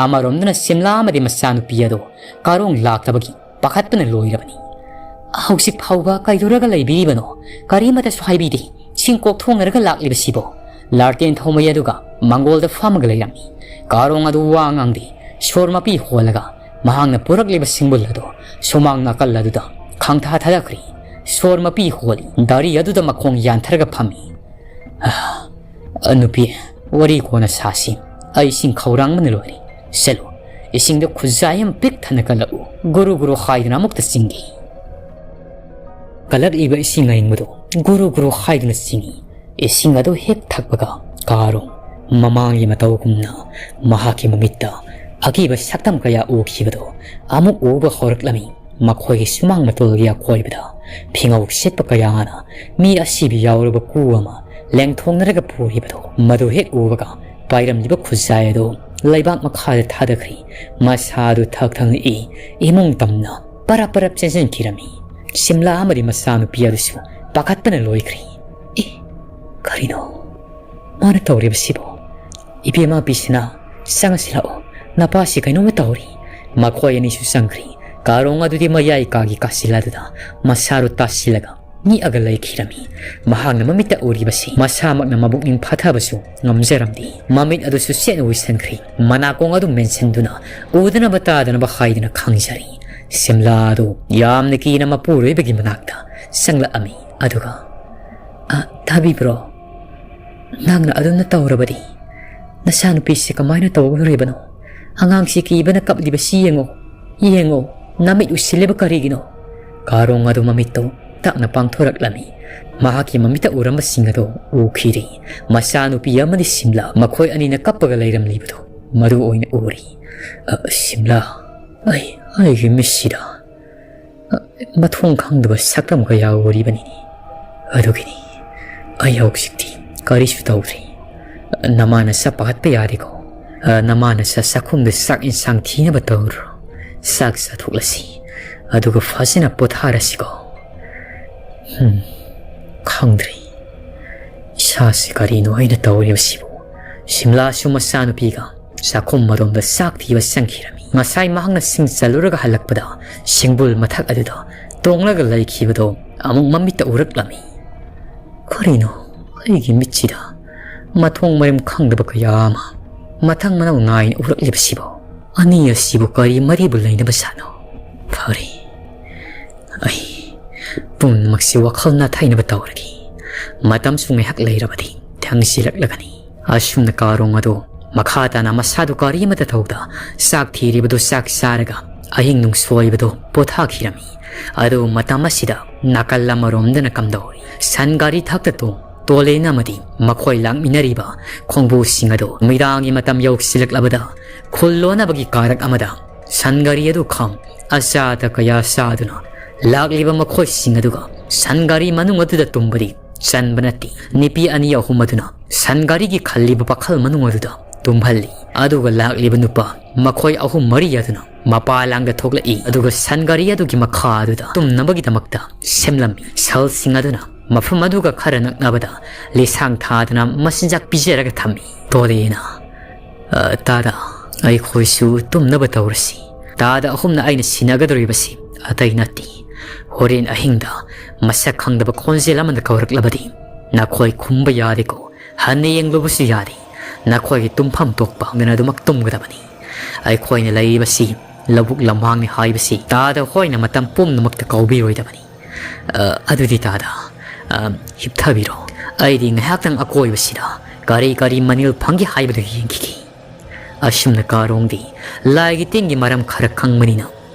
ꯑꯃꯔꯣꯝꯗꯅ ꯁꯤꯝꯂꯥ ꯑꯃꯗꯤ ꯃꯆꯥꯅꯨꯄꯤ ꯑꯗꯣ ꯀꯥꯔꯣꯡ ꯂꯥꯛꯇꯕꯒꯤ ꯄꯥꯈꯠꯄꯅ ꯂꯣꯏꯔꯕꯅꯤ꯫ "ꯍꯧꯖꯤꯛ ꯐꯥꯎꯕ ꯀꯩꯗꯧꯔꯒ ꯂꯩꯕꯤꯔꯤꯕꯅꯣ? ꯀꯔꯤꯃꯠꯇꯁꯨ ꯍꯥꯏꯕꯤꯗꯦ꯫ ꯁꯤꯡ ꯀꯣꯛꯊꯣꯡꯅꯔꯒ ꯂꯥꯛꯂꯤꯕꯁꯤꯕꯣ?" ꯂꯥꯔꯇꯦꯟ ꯊꯧꯃꯩ ꯑꯗꯨꯒ ꯃꯪꯒꯣꯜꯗ ꯐꯝꯃꯒ ꯂꯩꯔꯝꯃꯤ꯫ ꯀꯥꯔꯣꯡ ꯑꯗꯨ ꯋꯥ ꯉꯥꯡꯗꯦ꯫ ꯁꯣꯔ ꯃꯄꯤ ꯍꯣꯜꯂꯒ ꯃꯍꯥꯛꯅ ꯄꯨꯔꯛꯂꯤꯕ ꯁꯤꯡꯕꯨꯜ ꯑꯗꯨ ꯁꯨꯃꯥꯡ ꯅꯥꯀꯜ ꯑꯗꯨꯗ ꯈꯥꯡꯊꯥ ꯊꯥꯗꯈ꯭ꯔꯤ꯫ ꯁꯣꯔ ꯃꯄꯤ ꯍꯣꯜꯂꯤ꯫ ꯒꯥꯔꯤ ꯑꯗꯨꯗ ꯃꯈꯣꯡ ꯌꯥꯟꯊꯔꯒ ꯐꯝꯃꯤ꯫ "ꯑ, ꯅꯨꯄꯤ, ꯋꯥꯔꯤ ꯀꯣꯟꯅ ꯁꯥꯁꯤ꯫ ꯑꯩ ꯏꯁꯤꯡ ꯈꯧꯔꯥꯡꯕꯅ ꯂꯣꯏꯔꯦ꯫ ꯆꯠꯂꯨ, ꯏꯁꯤꯡꯗ ꯈꯨꯖꯥꯏ ꯑꯃ ꯄꯤꯛ ꯊꯟꯅ ꯀꯜꯂꯛꯎ"꯫ ꯒꯨꯔꯨ ꯒꯨꯔꯨ ꯍꯥꯏꯗꯨꯅ ꯑꯃꯨꯛꯇ ꯆꯤꯡꯈꯤ꯫ ꯀꯜꯂꯛꯂꯤꯕ ꯏꯁꯤꯡ ꯑꯌꯤꯡꯕꯗꯨ ꯒꯨꯔꯨ ꯒꯨꯔꯨ ꯍꯥꯏꯗꯨꯅ ꯆꯤꯡꯏ꯫ ꯏꯁꯤꯡ ꯑꯗꯨ ꯍꯦꯛ ꯊꯛꯄꯒ ꯀꯥꯔꯣꯡ ꯃꯃꯥꯡꯒꯤ ꯃꯇꯧꯒꯨꯝꯅ ꯃꯍꯥꯛꯀꯤ ꯃꯃꯤꯠꯇ ꯑꯀꯤꯕ ꯁꯛꯇꯝ ꯀꯌꯥ ꯎꯈꯤꯕꯗꯨ ꯑꯃꯨꯛ ꯎꯕ ꯍꯧꯔꯛꯂꯝꯃꯤ꯫ ꯃꯈꯣꯏꯒꯤ ꯁꯨꯃꯥꯡ ꯃꯇꯣꯜꯒꯤ ꯑꯀꯣꯏꯕꯗ ꯐꯤꯉꯧ ꯁꯦꯠꯄ ꯀꯌꯥꯅ ꯃꯤ ꯑꯁꯤꯕ ꯌꯥꯎꯔꯕ ꯀꯨ ꯑꯃ ꯂꯦꯡꯊꯣꯛꯅꯔꯒ ꯄꯨꯔꯤꯕꯗꯨ, ꯃꯗꯨ ꯍꯦꯛ ꯎꯕꯒ ꯄꯥꯏꯔꯝꯂꯤꯕ ꯈꯨꯖꯥꯏ ꯑꯗꯨ ꯂꯩꯕꯥꯛ ꯃꯈꯥꯗ ꯊꯥꯗꯈ꯭ꯔꯤ꯫ ꯃꯁꯥ ꯑꯗꯨ ꯊꯛ ꯊꯛꯅ ꯏ ꯏꯃꯨꯡ ꯇꯝꯅ ꯄꯔꯞ ꯄꯔꯞ ꯆꯦꯟꯁꯤꯟꯈꯤꯔꯝꯃꯤ꯫ ꯁꯤꯝꯂꯥ ꯑꯃꯗꯤ ꯃꯆꯥꯅꯨꯄꯤ ꯑꯗꯨꯁꯨ ꯄꯥꯈꯠꯄꯅ ꯂꯣꯏꯈ꯭ꯔꯤ꯫ "ꯑꯦ, ꯀꯔꯤꯅꯣ ꯃꯥꯅ ꯇꯧꯔꯤꯕꯁꯤꯕꯣ? ꯏꯕꯦꯝꯃ ꯕꯤꯁꯅꯥ, ꯆꯪꯉꯁꯤ ꯂꯥꯛꯑꯣ, ꯅꯄꯥꯁꯤ ꯀꯩꯅꯣꯝꯃ ꯇꯧꯔꯤ"꯫ ꯃꯈꯣꯏ ꯑꯅꯤꯁꯨ ꯆꯪꯈ꯭ꯔꯤ꯫ ꯀꯥꯔꯣꯡ ꯑꯗꯨꯗꯤ ꯃꯌꯥꯏ ꯀꯥꯒꯤ ꯀꯥꯆꯤꯜ ꯑꯗꯨꯗ ꯃꯁꯥꯗꯨ ꯇꯥꯁꯤꯜꯂꯒ ꯅꯤꯛꯑꯒ ꯂꯩꯈꯤꯔꯝꯃꯤ꯫ ꯃꯍꯥꯛꯅ ꯃꯃꯤꯠꯇ ꯎꯔꯤꯕꯁꯤ ꯃꯁꯥꯃꯛꯅ ꯃꯕꯨꯛꯅꯤꯡ ꯐꯊꯕꯁꯨ ꯉꯝꯖꯔꯝꯗꯦ꯫ ꯃꯃꯤꯠ ꯑꯗꯨꯁꯨ ꯆꯦꯠꯅ ꯎꯏꯁꯟꯈ꯭ꯔꯤ꯫ ꯃꯅꯥꯀꯣꯡ ꯑꯗꯨ ꯃꯦꯟꯁꯤꯟꯗꯨꯅ ꯎꯗꯅꯕ ꯇꯥꯗꯅꯕ ꯍꯥꯏꯗꯨꯅ ꯈꯪꯖꯔꯤ꯫ ꯁꯤꯝꯂꯥ ꯑꯗꯨ ꯌꯥꯝꯅ ꯀꯤꯅ ꯃꯄꯨꯔꯣꯏꯕꯒꯤ ꯃꯅꯥꯛꯇ ꯆꯪꯂꯛꯑꯝꯃꯤ꯫ ꯑꯗꯨꯒ, "ꯑ, ꯇꯥꯕꯤꯕ꯭ꯔꯣ? ꯅꯪꯅ ꯑꯗꯨꯝꯅ ꯇꯧꯔꯕꯗꯤ ꯅꯆꯥꯅꯨꯄꯤꯁꯦ ꯀꯃꯥꯏꯅ ꯇꯧꯒꯗꯧꯔꯤꯕꯅꯣ? ꯑꯉꯥꯡꯁꯤ ꯀꯤꯕꯅ ꯀꯞꯂꯤꯕꯁꯤ ꯌꯦꯡꯉꯣ, ꯌꯦꯡꯉꯣ, ꯅꯃꯤꯠ ꯎꯁꯤꯜꯂꯤꯕ ꯀꯔꯤꯒꯤꯅꯣ?" ꯀꯥꯔꯣꯡ ꯑꯗꯨ ꯃꯃꯤꯠꯇꯣ ꯇꯞꯅ ꯄꯥꯡꯊꯣꯔꯛꯂꯝꯃꯤ꯫ ꯃꯍꯥꯛꯀꯤ ꯃꯃꯤꯠꯇ ꯎꯔꯝꯕꯁꯤꯡ ꯑꯗꯨ ꯎꯈꯤꯔꯦ꯫ ꯃꯆꯥꯅꯨꯄꯤ ꯑꯃꯗꯤ ꯁꯤꯝꯂꯥ, ꯃꯈꯣꯏ ꯑꯅꯤꯅ ꯀꯞꯄꯒ ꯂꯩꯔꯝꯂꯤꯕꯗꯨ ꯃꯗꯨ ꯑꯣꯏꯅ ꯎꯔꯤ꯫ "ꯑ, ꯁꯤꯝꯂꯥ, ꯑꯩ, ꯑꯩꯒꯤ ꯃꯤꯠꯁꯤꯗ ꯃꯊꯣꯡ ꯈꯪꯗꯕ ꯁꯛꯇꯝ ꯀꯌꯥ ꯎꯔꯤꯕꯅꯤꯅꯦ꯫ ꯑꯗꯨꯒꯤꯅꯤ ꯑꯩ ꯍꯧꯖꯤꯛꯇꯤ ꯀꯔꯤꯁꯨ ꯇꯧꯗ꯭ꯔꯤ꯫ ꯅꯃꯥ ꯅꯆꯥ ꯄꯥꯈꯠꯄ ꯌꯥꯗꯦꯀꯣ꯫ ꯅꯃꯥ ꯅꯆꯥ ꯆꯥꯛꯈꯨꯝꯗ ꯆꯥꯛ ꯏꯟꯁꯥꯡ ꯊꯤꯅꯕ ꯇꯧꯔꯨꯔꯣ꯫ ꯆꯥꯛ ꯆꯥꯊꯣꯛꯂꯁꯤ꯫ ꯑꯗꯨꯒ ꯐꯖꯅ ꯄꯣꯊꯥꯔꯁꯤꯀꯣ꯫ ꯍꯝ, ꯈꯪꯗ꯭ꯔꯦ꯫ ꯏꯁꯥꯁꯤ ꯀꯔꯤꯅꯣ ꯑꯩꯅ ꯇꯧꯔꯤꯕꯁꯤꯕꯨ?" ꯁꯤꯝꯂꯥꯁꯨ ꯃꯆꯥꯅꯨꯄꯤꯒ ꯆꯥꯛꯈꯨꯝ ꯑꯗꯣꯝꯗ ꯆꯥꯛ ꯊꯤꯕ ꯆꯪꯈꯤꯔꯝꯃꯤ꯫ ꯉꯁꯥꯏ ꯃꯍꯥꯛꯅ ꯁꯤꯡ ꯆꯜꯂꯨꯔꯒ ꯍꯜꯂꯛꯄꯗ ꯁꯤꯡꯕꯨꯜ ꯃꯊꯛ ꯑꯗꯨꯗ ꯇꯣꯡꯂꯒ ꯂꯩꯈꯤꯕꯗꯣ ꯑꯃꯨꯛ ꯃꯃꯤꯠꯇ ꯎꯔꯛꯂꯝꯃꯤ꯫ "ꯀꯔꯤꯅꯣ ꯑꯩꯒꯤ ꯃꯤꯠꯁꯤꯗ ꯃꯊꯣꯡ ꯃꯔꯝ ꯈꯪꯗꯕ ꯀꯌꯥ ꯑꯃ ꯃꯊꯪ ꯃꯅꯥꯎ ꯅꯥꯏꯅ ꯎꯔꯛꯂꯤꯕꯁꯤꯕꯣ? ꯑꯅꯤ ꯑꯁꯤꯕꯨ ꯀꯔꯤ ꯃꯔꯤꯕꯨ ꯂꯩꯅꯕ ꯁꯥꯅꯣ? ꯐꯔꯦ, ꯑꯩ ꯄꯨꯝꯅꯃꯛꯁꯤ ꯋꯥꯈꯜ ꯅꯥꯊꯩꯅꯕ ꯇꯧꯔꯒꯦ꯫ ꯃꯇꯝꯁꯨ ꯉꯥꯏꯍꯥꯛ ꯂꯩꯔꯕꯗꯤ ꯊꯦꯡꯖꯤꯜꯂꯛꯂꯒꯅꯤ꯫ ꯑꯁꯨꯝꯅ ꯀꯥꯔꯣꯡ ꯑꯗꯨ ꯃꯈꯥ ꯇꯥꯅ ꯃꯁꯥꯗꯨ ꯒꯥꯔꯤ ꯑꯃꯗ ꯊꯧꯗ ꯆꯥꯛ ꯊꯤꯔꯤꯕꯗꯨ ꯆꯥꯛ ꯆꯥꯔꯒ ꯑꯍꯤꯡ ꯅꯨꯡꯁꯣꯏꯕꯗꯨ ꯄꯣꯊꯥꯈꯤꯔꯝꯃꯤ꯫ ꯑꯗꯨ ꯃꯇꯝ ꯑꯁꯤꯗ ꯅꯥꯀꯜ ꯑꯃꯔꯣꯝꯗꯅ ꯀꯝꯗꯧꯔꯤ? ꯁꯟ ꯒꯥꯔꯤ ꯊꯛꯇ ꯇꯣꯡ ꯇꯣꯂꯦꯟ ꯑꯃꯗꯤ ꯃꯈꯣꯏ ꯂꯥꯛꯃꯤꯟꯅꯔꯤꯕ ꯈꯣꯡꯕꯨꯁꯤꯡ ꯑꯗꯨ ꯅꯨꯃꯤꯗꯥꯡꯒꯤ ꯃꯇꯝ ꯌꯧꯁꯤꯜꯂꯛꯂꯕꯗ ꯈꯨꯜ ꯂꯣꯟꯅꯕꯒꯤ ꯀꯥꯔꯛ ꯑꯃꯗ ꯁꯟ ꯒꯥꯔꯤ ꯑꯗꯨ ꯈꯥꯝ ꯑꯆꯥ ꯑꯊꯛ ꯀꯌꯥ ꯆꯥꯗꯨꯅ ꯂꯥꯛꯂꯤꯕ ꯃꯈꯣꯏꯁꯤꯡ ꯑꯗꯨꯒ ꯁꯟ ꯒꯥꯔꯤ ꯃꯅꯨꯡ ꯑꯗꯨꯗ ꯇꯨꯝꯕꯗꯤ ꯆꯟꯕ ꯅꯠꯇꯦ꯫ ꯅꯨꯄꯤ ꯑꯅꯤ ꯑꯍꯨꯝ ꯑꯗꯨꯅ ꯁꯟ ꯒꯥꯔꯤꯒꯤ ꯈꯜꯂꯤꯕ ꯄꯥꯈꯜ ꯃꯅꯨꯡ ꯑꯗꯨꯗ ꯇꯨꯝꯍꯜꯂꯤ꯫ ꯑꯗꯨꯒ ꯂꯥꯛꯂꯤꯕ ꯅꯨꯄꯥ ꯃꯈꯣꯏ ꯑꯍꯨꯝ ꯃꯔꯤ ꯑꯗꯨꯅ ꯃꯄꯥ ꯂꯥꯡꯗ ꯊꯣꯛꯂꯛꯏ꯫ ꯑꯗꯨꯒ ꯁꯟ ꯒꯥꯔꯤ ꯑꯗꯨꯒꯤ ꯃꯈꯥ ꯑꯗꯨꯗ ꯇꯨꯝꯅꯕꯒꯤꯗꯃꯛꯇ ꯁꯦꯝꯂꯝꯃꯤ꯫ ꯁꯜꯁꯤꯡ ꯑꯗꯨꯅ ꯃꯐꯝ ꯑꯗꯨꯒ ꯈꯔ ꯅꯛꯅꯕꯗ ꯂꯤꯁꯥꯡ ꯊꯥꯗꯅ ꯃꯆꯤꯟꯖꯥꯛ ꯄꯤꯖꯔꯒ ꯊꯝꯃꯤ꯫ ꯇꯣꯂꯦꯅ, "ꯑ, ꯇꯥꯗ, ꯑꯩꯈꯣꯏꯁꯨ ꯇꯨꯝꯅꯕ ꯇꯧꯔꯁꯤ꯫ ꯇꯥꯗ ꯑꯍꯨꯝꯅ ꯑꯩꯅ ꯁꯤꯟꯅꯒꯗꯧꯔꯤꯕꯁꯤ ꯑꯇꯩ ꯅꯠꯇꯦ꯫ ꯍꯣꯔꯦꯟ ꯑꯍꯤꯡꯗ ꯃꯁꯛ ꯈꯪꯗꯕ ꯈꯣꯟꯖꯦꯜ ꯑꯃꯅ ꯀꯧꯔꯛꯂꯕꯗꯤ ꯅꯈꯣꯏ ꯈꯨꯝꯕ ꯌꯥꯗꯦꯀꯣ꯫ ꯍꯟꯅ ꯌꯦꯡꯂꯨꯕꯁꯨ ꯌꯥꯗꯦ꯫ ꯅꯈꯣꯏꯒꯤ ꯇꯨꯝꯐꯝ ꯊꯣꯛꯄ ꯍꯥꯡꯗꯅ ꯑꯗꯨꯃꯛ ꯇꯨꯝꯒꯗꯕꯅꯤ꯫ ꯑꯩꯈꯣꯏꯅ ꯂꯩꯔꯤꯕꯁꯤ ꯂꯧꯕꯨꯛ ꯂꯝꯍꯥꯡꯅꯤ ꯍꯥꯏꯕꯁꯤ ꯇꯥꯗ ꯍꯣꯏꯅ ꯃꯇꯝ ꯄꯨꯝꯅꯃꯛꯇ ꯀꯥꯎꯕꯤꯔꯣꯏꯗꯕꯅꯤ꯫ ꯑ, ꯑꯗꯨꯗꯤ ꯇꯥꯗ, ꯑ, ꯍꯤꯞꯊꯕꯤꯔꯣ꯫ ꯑꯩꯗꯤ ꯉꯥꯏꯍꯥꯛꯇꯪ ꯑꯀꯣꯏꯕꯁꯤꯗ ꯀꯔꯤ ꯀꯔꯤ ꯃꯅꯤꯜ ꯐꯪꯒꯦ ꯍꯥꯏꯕꯗꯨ ꯌꯦꯡꯈꯤꯒꯦ꯫" ꯑꯁꯨꯝꯅ ꯀꯥꯔꯣꯡꯗꯤ ꯂꯥꯏꯒꯤ ꯇꯤꯟꯒꯤ ꯃꯔꯝ ꯈꯔ ꯈꯪꯕꯅꯤꯅ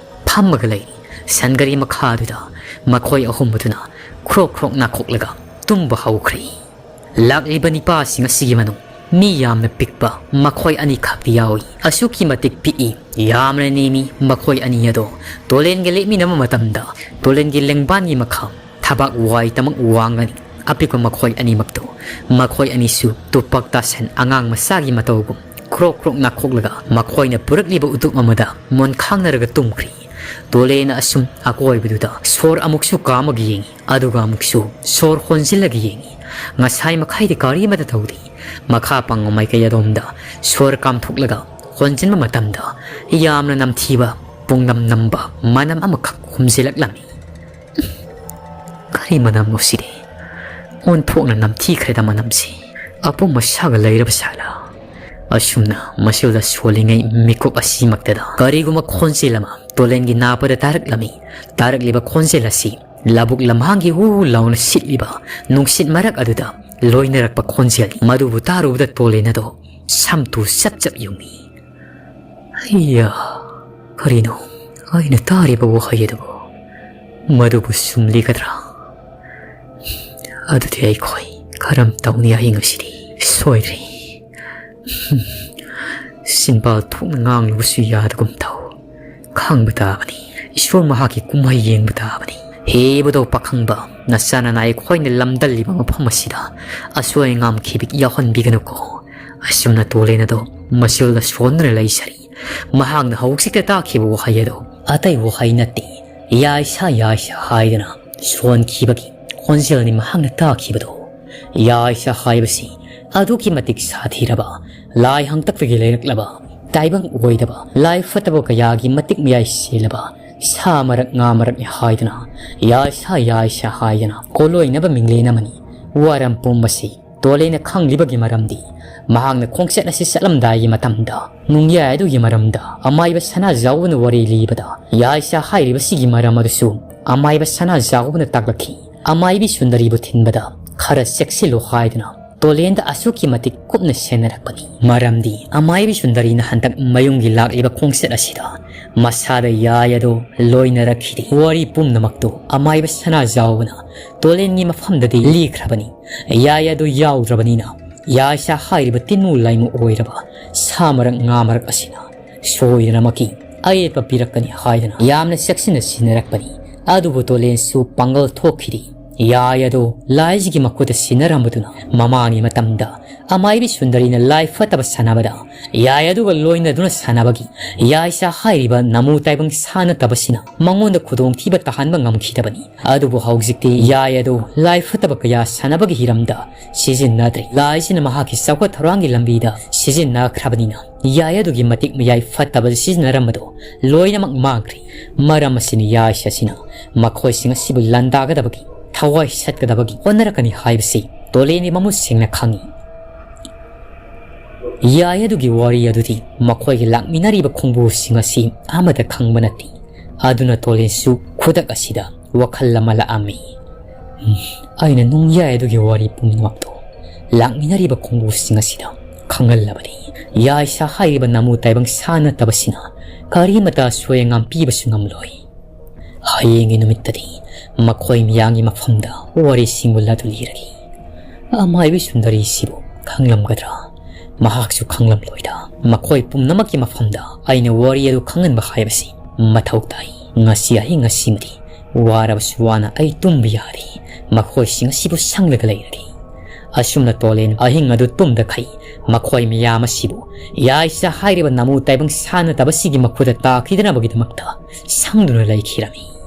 ꯐꯝꯃꯒ ꯂꯩꯔꯤ꯫ ꯁꯟꯒꯥꯔꯤ ꯃꯈꯥꯗꯨꯗ ꯃꯈꯣꯏ ꯑꯍꯨꯝ ꯑꯗꯨꯅ ꯈ꯭ꯔꯣꯛ ꯈ꯭ꯔꯣꯛ ꯅꯥꯈꯣꯛꯂꯒ ꯇꯨꯝꯕ ꯍꯧꯈ꯭ꯔꯦ꯫ ꯂꯥꯛꯂꯤꯕ ꯅꯤꯄꯥꯁꯤꯡ ꯑꯁꯤꯒꯤ ꯃꯅꯨꯡ ꯃꯤ ꯌꯥꯝꯅ ꯄꯤꯛꯄ ꯃꯈꯣꯏ ꯑꯅꯤꯈꯛꯇꯤ ꯌꯥꯎꯏ꯫ ꯑꯁꯨꯛꯀꯤ ꯃꯇꯤꯛ ꯄꯤꯛꯏ, ꯌꯥꯝꯅ ꯅꯦꯝꯃꯤ꯫ ꯃꯈꯣꯏ ꯑꯅꯤ ꯑꯗꯣ ꯇꯣꯂꯦꯟꯒ ꯂꯦꯞꯃꯤꯟꯅꯕ ꯃꯇꯝꯗ ꯇꯣꯂꯦꯟꯒꯤ ꯂꯦꯡꯕꯥꯟꯒꯤ ꯃꯈꯥ ꯊꯕꯥꯛ ꯋꯥꯏ ꯇꯃꯛ ꯋꯥꯡꯒꯅꯤ꯫ ꯑꯄꯤꯛꯄ ꯃꯈꯣꯏ ꯑꯅꯤꯃꯛꯇꯣ ꯃꯈꯣꯏ ꯑꯅꯤꯁꯨ ꯇꯨꯄꯥꯛ ꯇꯥꯁꯟ ꯑꯉꯥꯡ ꯃꯆꯥꯒꯤ ꯃꯇꯧꯒꯨꯝ ꯈ꯭ꯔꯣꯛ ꯈ꯭ꯔꯣꯛ ꯅꯥꯈꯣꯛꯂꯒ ꯃꯈꯣꯏꯅ ꯄꯨꯔꯛꯂꯤꯕ ꯎꯇꯨꯞ ꯑꯃꯗ ꯃꯣꯟꯈꯥꯡꯅꯔꯒ ꯇꯨꯝꯈ꯭ꯔꯤ꯫ ꯇꯣꯂꯦꯅ ꯑꯁꯨꯝ ꯑꯀꯣꯏꯕꯗꯨꯗ ꯁꯣꯔ ꯑꯃꯨꯛꯁꯨ ꯀꯥꯝꯃꯒ ꯌꯦꯡꯏ, ꯑꯗꯨꯒ ꯑꯃꯨꯛꯁꯨ ꯁꯣꯔ ꯍꯣꯟꯖꯤꯜꯂꯒ ꯌꯦꯡꯏ꯫ ꯉꯁꯥꯏ ꯃꯈꯥꯏꯗꯤ ꯒꯥꯔꯤ ꯑꯃꯠꯇ ꯊꯧꯗꯦ꯫ ꯃꯈꯥ ꯄꯥꯡꯕ ꯃꯥꯏꯀꯩ ꯑꯗꯣꯝꯗ ꯁꯣꯔ ꯀꯥꯝꯊꯣꯛꯂꯒ ꯍꯣꯟꯖꯤꯟꯕ ꯃꯇꯝꯗ ꯌꯥꯝꯅ ꯅꯝꯊꯤꯕ, ꯄꯨꯡꯅꯝ ꯅꯝꯕ ꯃꯅꯝ ꯑꯃꯈꯛ ꯍꯨꯝꯖꯤꯜꯂꯛꯂꯝꯃꯤ꯫ "ꯀꯔꯤ ꯃꯅꯝꯅꯣ ꯁꯤꯗꯤ? ꯑꯣꯟꯊꯣꯛꯅ ꯅꯝꯊꯤꯈ꯭ꯔꯦꯗ ꯃꯅꯝꯁꯤ꯫ ꯑꯄꯨꯝ ꯑꯁꯥꯒ ꯂꯩꯔꯕ ꯁꯥꯠꯂ?" ꯑꯁꯨꯝꯅ ꯃꯁꯤꯗ ꯁꯣꯜꯂꯤꯉꯩ ꯃꯤꯀꯨꯞ ꯑꯁꯤꯃꯛꯇꯗ ꯀꯔꯤꯒꯨꯝꯕ ꯈꯣꯟꯖꯦꯜ ꯑꯃ ꯇꯣꯂꯦꯟꯒꯤ ꯅꯥꯄꯗ ꯇꯥꯔꯛꯂꯝꯃꯤ꯫ ꯇꯥꯔꯛꯂꯤꯕ ꯈꯣꯟꯖꯦꯜ ꯑꯁꯤ ꯂꯧꯕꯨꯛ ꯂꯝꯍꯥꯡꯒꯤ ꯍꯨ ꯍꯨ ꯂꯥꯎꯅ ꯁꯤꯠꯂꯤꯕ ꯅꯨꯡꯁꯤꯠ ꯃꯔꯛ ꯑꯗꯨꯗ ꯂꯣꯏꯅꯔꯛꯄ ꯈꯣꯟꯖꯦꯜꯅꯤ꯫ ꯃꯗꯨꯕꯨ ꯇꯥꯔꯨꯕꯗ ꯇꯣꯂꯦꯟ ꯑꯗꯣ ꯁꯝꯇꯨ ꯆꯞ ꯆꯞ ꯌꯨꯡꯏ꯫ "ꯑꯩꯌꯥ, ꯀꯔꯤꯅꯣ ꯑꯩꯅ ꯇꯥꯔꯤꯕ ꯋꯥꯍꯩ ꯑꯗꯨꯕꯨ? ꯃꯗꯨꯕꯨ ꯆꯨꯝꯂꯤꯒꯗ꯭ꯔꯥ? ꯑꯗꯨꯗꯤ ꯑꯩꯈꯣꯏ ꯀꯔꯝ ꯇꯧꯅꯤ? ꯑꯩ ꯉꯁꯤꯗꯤ ꯁꯣꯏꯗ꯭ꯔꯦ꯫ ꯆꯤꯟꯕꯥꯜ ꯊꯣꯛꯅ ꯉꯥꯡꯂꯨꯕꯁꯨ ꯌꯥꯗꯒꯨꯝ ꯇꯧ꯫ ꯈꯥꯡꯕ ꯇꯥꯕꯅꯤ꯫ ꯏꯁꯣꯔ ꯃꯍꯥꯛꯀꯤ ꯀꯨꯝꯍꯩ ꯌꯦꯡꯕ ꯇꯥꯕꯅꯤ꯫ ꯍꯦꯕꯗꯣ ꯄꯥꯈꯪꯕ, ꯅꯆꯥ ꯅꯅꯥꯏ ꯑꯩꯈꯣꯏꯅ ꯂꯝꯗꯝꯂꯤꯕ ꯃꯐꯝ ꯑꯁꯤꯗ ꯑꯁꯣꯏ ꯑꯉꯥꯝ ꯈꯤꯕꯤꯛ ꯌꯥꯎꯍꯟꯕꯤꯒꯅꯨꯀꯣ꯫ ꯑꯁꯨꯝꯅ ꯇꯣꯂꯦꯟ ꯑꯗꯣ ꯃꯆꯤꯜꯗ ꯁꯣꯟꯗꯨꯅ ꯂꯩꯖꯔꯤ꯫ ꯃꯍꯥꯛꯅ ꯍꯧꯖꯤꯛꯇ ꯇꯥꯈꯤꯕ ꯋꯥꯍꯩ ꯑꯗꯣ ꯑꯇꯩ ꯋꯥꯍꯩ ꯅꯠꯇꯦ꯫ "ꯌꯥꯏꯁꯥ, ꯌꯥꯏꯁꯥ" ꯍꯥꯏꯗꯨꯅ ꯁꯣꯟꯈꯤꯕꯒꯤ ꯈꯣꯟꯖꯦꯜꯅꯤ ꯃꯍꯥꯛꯅ ꯇꯥꯈꯤꯕꯗꯣ꯫ ꯌꯥꯏꯁꯥ ꯍꯥꯏꯕꯁꯤ ꯑꯗꯨꯛꯀꯤ ꯃꯇꯤꯛ ꯁꯥꯊꯤꯔꯕ, ꯂꯥꯏ ꯍꯥꯡꯇꯛꯇꯒꯤ ꯂꯩꯔꯛꯂꯕ, ꯇꯥꯏꯕꯪ ꯑꯣꯏꯗꯕ, ꯂꯥꯏ ꯐꯠꯇꯕ ꯀꯌꯥꯒꯤ ꯃꯇꯤꯛ ꯃꯌꯥꯏ ꯁꯦꯜꯂꯕ ꯁꯥ ꯃꯔꯛ ꯉꯥ ꯃꯔꯛꯅꯤ ꯍꯥꯏꯗꯨꯅ, "ꯌꯥꯏꯁꯥ, ꯌꯥꯏꯁꯥ" ꯍꯥꯏꯗꯨꯅ ꯀꯣꯂꯣꯏꯅꯕ ꯃꯤꯡꯂꯦꯟ ꯑꯃꯅꯤ꯫ ꯋꯥꯔꯝ ꯄꯨꯝꯕꯁꯤ ꯇꯣꯂꯦꯟꯅ ꯈꯪꯂꯤꯕꯒꯤ ꯃꯔꯝꯗꯤ ꯃꯍꯥꯛꯅ ꯈꯣꯡꯆꯠ ꯑꯁꯤ ꯆꯠꯂꯝꯗꯥꯏꯒꯤ ꯃꯇꯝꯗ ꯅꯨꯡꯌꯥꯏ ꯑꯗꯨꯒꯤ ꯃꯔꯝꯗ ꯑꯃꯥꯏꯕ ꯁꯅꯥꯖꯥꯎꯕꯅ ꯋꯥꯔꯤ ꯂꯤꯕꯗ, ꯌꯥꯏꯁꯥ ꯍꯥꯏꯔꯤꯕꯁꯤꯒꯤ ꯃꯔꯝ ꯑꯗꯨꯁꯨ ꯑꯃꯥꯏꯕ ꯁꯅꯥꯖꯥꯎꯕꯅ ꯇꯥꯛꯂꯛꯈꯤ꯫ ꯑꯃꯥꯏꯕꯤ ꯁꯨꯟꯗꯔꯤꯕꯨ ꯊꯤꯟꯕꯗ ꯈꯔ ꯆꯦꯛꯁꯤꯜꯂꯨ ꯍꯥꯏꯗꯨꯅ ꯇꯣꯂꯦꯟꯗ ꯑꯁꯨꯛꯀꯤ ꯃꯇꯤꯛ ꯀꯨꯞꯅ ꯁꯦꯟꯅꯔꯛꯄꯅꯤ꯫ ꯃꯔꯝꯗꯤ ꯑꯃꯥꯏꯕꯤ ꯁꯨꯟꯗꯔꯤꯅ ꯍꯟꯗꯛ ꯃꯌꯨꯝꯒꯤ ꯂꯥꯛꯂꯤꯕ ꯈꯣꯡꯆꯠ ꯑꯁꯤꯗ ꯃꯁꯥꯗ ꯌꯥꯏ ꯑꯗꯨ ꯂꯣꯏꯅꯔꯛꯈꯤꯗꯦ꯫ ꯋꯥꯔꯤ ꯄꯨꯝꯅꯃꯛꯇꯨ ꯑꯃꯥꯏꯕ ꯁꯅꯥꯖꯥꯎꯕꯅ ꯇꯣꯂꯦꯟꯒꯤ ꯃꯐꯝꯗꯗꯤ ꯂꯤꯈ꯭ꯔꯕꯅꯤ꯫ ꯌꯥꯏ ꯑꯗꯨ ꯌꯥꯎꯗ꯭ꯔꯕꯅꯤꯅ ꯌꯥꯏꯁꯥ ꯍꯥꯏꯔꯤꯕ ꯇꯤꯟꯃꯨ ꯂꯥꯏꯃꯨ ꯑꯣꯏꯔꯕ ꯁꯥ ꯃꯔꯛ ꯉꯥ ꯃꯔꯛ ꯑꯁꯤꯅ ꯁꯣꯏꯗꯅꯃꯛꯀꯤ ꯑꯌꯦꯠꯄ ꯄꯤꯔꯛꯀꯅꯤ ꯍꯥꯏꯗꯨꯅ ꯌꯥꯝꯅ ꯆꯦꯛꯁꯤꯟꯅ ꯁꯤꯟꯅꯔꯛꯄꯅꯤ꯫ ꯑꯗꯨꯕꯨ ꯇꯣꯂꯦꯟꯁꯨ ꯄꯥꯡꯒꯜ ꯊꯣꯛꯈꯤꯗꯦ꯫ ꯌꯥꯏ ꯑꯗꯨ ꯂꯥꯏꯁꯤꯒꯤ ꯃꯈꯨꯠꯇ ꯁꯤꯟꯅꯔꯝꯕꯗꯨꯅ ꯃꯃꯥꯡꯒꯤ ꯃꯇꯝꯗ ꯑꯃꯥꯏꯕꯤ ꯁꯨꯟꯗꯔꯤꯅ ꯂꯥꯏ ꯐꯠꯇꯕ ꯁꯥꯟꯅꯕꯗ ꯌꯥꯏ ꯑꯗꯨꯒ ꯂꯣꯏꯅꯗꯨꯅ ꯁꯥꯟꯅꯕꯒꯤ ꯌꯥꯏꯁꯥ ꯍꯥꯏꯔꯤꯕ ꯅꯃꯨ ꯇꯥꯏꯕꯪ ꯁꯥ ꯅꯠꯇꯕꯁꯤꯅ ꯃꯉꯣꯟꯗ ꯈꯨꯗꯣꯡꯊꯤꯕ ꯇꯥꯍꯟꯕ ꯉꯝꯈꯤꯗꯕꯅꯤ꯫ ꯑꯗꯨꯕꯨ ꯍꯧꯖꯤꯛꯇꯤ ꯌꯥꯏ ꯑꯗꯨ ꯂꯥꯏ ꯐꯠꯇꯕ ꯀꯌꯥ ꯁꯥꯟꯅꯕꯒꯤ ꯍꯤꯔꯝꯗ ꯁꯤꯖꯤꯟꯅꯗ꯭ꯔꯦ꯫ ꯂꯥꯏꯁꯤꯅ ꯃꯍꯥꯛꯀꯤ ꯆꯥꯎꯈꯠ ꯊꯧꯔꯥꯡꯒꯤ ꯂꯝꯕꯤꯗ ꯁꯤꯖꯤꯟꯅꯈ꯭ꯔꯕꯅꯤꯅ ꯌꯥꯏ ꯑꯗꯨꯒꯤ ꯃꯇꯤꯛ ꯃꯌꯥꯏ ꯐꯠꯇꯕꯗ ꯁꯤꯖꯤꯟꯅꯔꯝꯕꯗꯣ ꯂꯣꯏꯅꯃꯛ ꯃꯥꯡꯈ꯭ꯔꯦ꯫ ꯃꯔꯝ ꯑꯁꯤꯅ ꯌꯥꯏꯁꯥꯁꯤꯅ ꯃꯈꯣꯏꯁꯤꯡ ꯑꯁꯤꯕꯨ ꯂꯥꯟꯗꯥꯒꯗꯕꯒꯤ, ꯊꯋꯥꯏ ꯁꯠꯀꯗꯕꯒꯤ ꯍꯣꯠꯅꯔꯛꯀꯅꯤ ꯍꯥꯏꯕꯁꯤ ꯇꯣꯂꯦꯟꯒꯤ ꯃꯃꯨꯠꯁꯤꯡꯅ ꯈꯪꯏ꯫ ꯌꯥꯏ ꯑꯗꯨꯒꯤ ꯋꯥꯔꯤ ꯑꯗꯨꯗꯤ ꯃꯈꯣꯏꯒꯤ ꯂꯥꯛꯃꯤꯟꯅꯔꯤꯕ ꯈꯣꯡꯕꯨꯁꯤꯡ ꯑꯁꯤ ꯑꯃꯠꯇ ꯈꯪꯕ ꯅꯠꯇꯦ꯫ ꯑꯗꯨꯅ ꯇꯣꯂꯦꯟꯁꯨ ꯈꯨꯗꯛ ꯑꯁꯤꯗ ꯋꯥꯈꯜ ꯑꯃ ꯂꯥꯛꯑꯝꯃꯤ꯫ "ꯎꯝ, ꯑꯩꯅ ꯅꯨꯡꯌꯥꯏ ꯑꯗꯨꯒꯤ ꯋꯥꯔꯤ ꯄꯨꯝꯅꯃꯛꯇꯣ ꯂꯥꯛꯃꯤꯟꯅꯔꯤꯕ ꯈꯣꯡꯕꯨꯁꯤꯡ ꯑꯁꯤꯗ ꯈꯪꯍꯜꯂꯕꯅꯤ꯫ ꯌꯥꯏꯁꯥ ꯍꯥꯏꯔꯤꯕ ꯅꯥꯃꯨ ꯇꯥꯏꯕꯪ ꯁꯥ ꯅꯠꯇꯕꯁꯤꯅ ꯀꯔꯤꯃꯇ ꯑꯁꯣꯏ ꯑꯉꯥꯝ ꯄꯤꯕꯁꯨ ꯉꯝꯂꯣꯏ꯫ ꯍꯌꯦꯡꯒꯤ ꯅꯨꯃꯤꯠꯇꯗꯤ ꯃꯈꯣꯏ ꯃꯤꯌꯥꯝꯒꯤ ꯃꯐꯝꯗ ꯋꯥꯔꯤꯁꯤꯡꯕꯨ ꯂꯥꯗꯨ ꯂꯤꯔꯒꯦ꯫ ꯑꯃꯥꯏꯕꯤ ꯁꯨꯟꯗꯔꯤꯁꯤꯕꯨ ꯈꯪꯂꯝꯒꯗ꯭ꯔꯥ? ꯃꯍꯥꯛꯁꯨ ꯈꯪꯂꯝꯂꯣꯏꯗ꯫ ꯃꯈꯣꯏ ꯄꯨꯝꯅꯃꯛꯀꯤ ꯃꯐꯝꯗ ꯑꯩꯅ ꯋꯥꯔꯤ ꯑꯗꯨ ꯈꯪꯍꯟꯕ ꯍꯥꯏꯕꯁꯤ ꯃꯊꯧ ꯇꯥꯏ꯫ ꯉꯁꯤ ꯑꯍꯤꯡ ꯑꯁꯤꯃꯗꯤ ꯋꯥꯔꯕꯁꯨ ꯋꯥꯅ ꯑꯩ ꯇꯨꯝꯕ ꯌꯥꯔꯤ꯫ ꯃꯈꯣꯏꯁꯤꯡ ꯑꯁꯤꯕꯨ ꯁꯪꯂꯒ ꯂꯩꯔꯒꯦ꯫" ꯑꯁꯨꯝꯅ ꯇꯣꯂꯦꯟ ꯑꯍꯤꯡ ꯑꯗꯨ ꯇꯨꯝꯗꯈꯩ ꯃꯈꯣꯏ ꯃꯌꯥꯝ ꯑꯁꯤꯕꯨ ꯌꯥꯏꯁꯥ ꯍꯥꯏꯔꯤꯕ ꯅꯥꯃꯨ ꯇꯥꯏꯕꯪ ꯁꯥ ꯅꯠꯇꯕꯁꯤꯒꯤ ꯃꯈꯨꯠꯇ ꯇꯥꯈꯤꯗꯅꯕꯒꯤꯗꯃꯛꯇ ꯁꯪꯗꯨꯅ ꯂꯩꯈꯤꯔꯝꯃꯤ꯫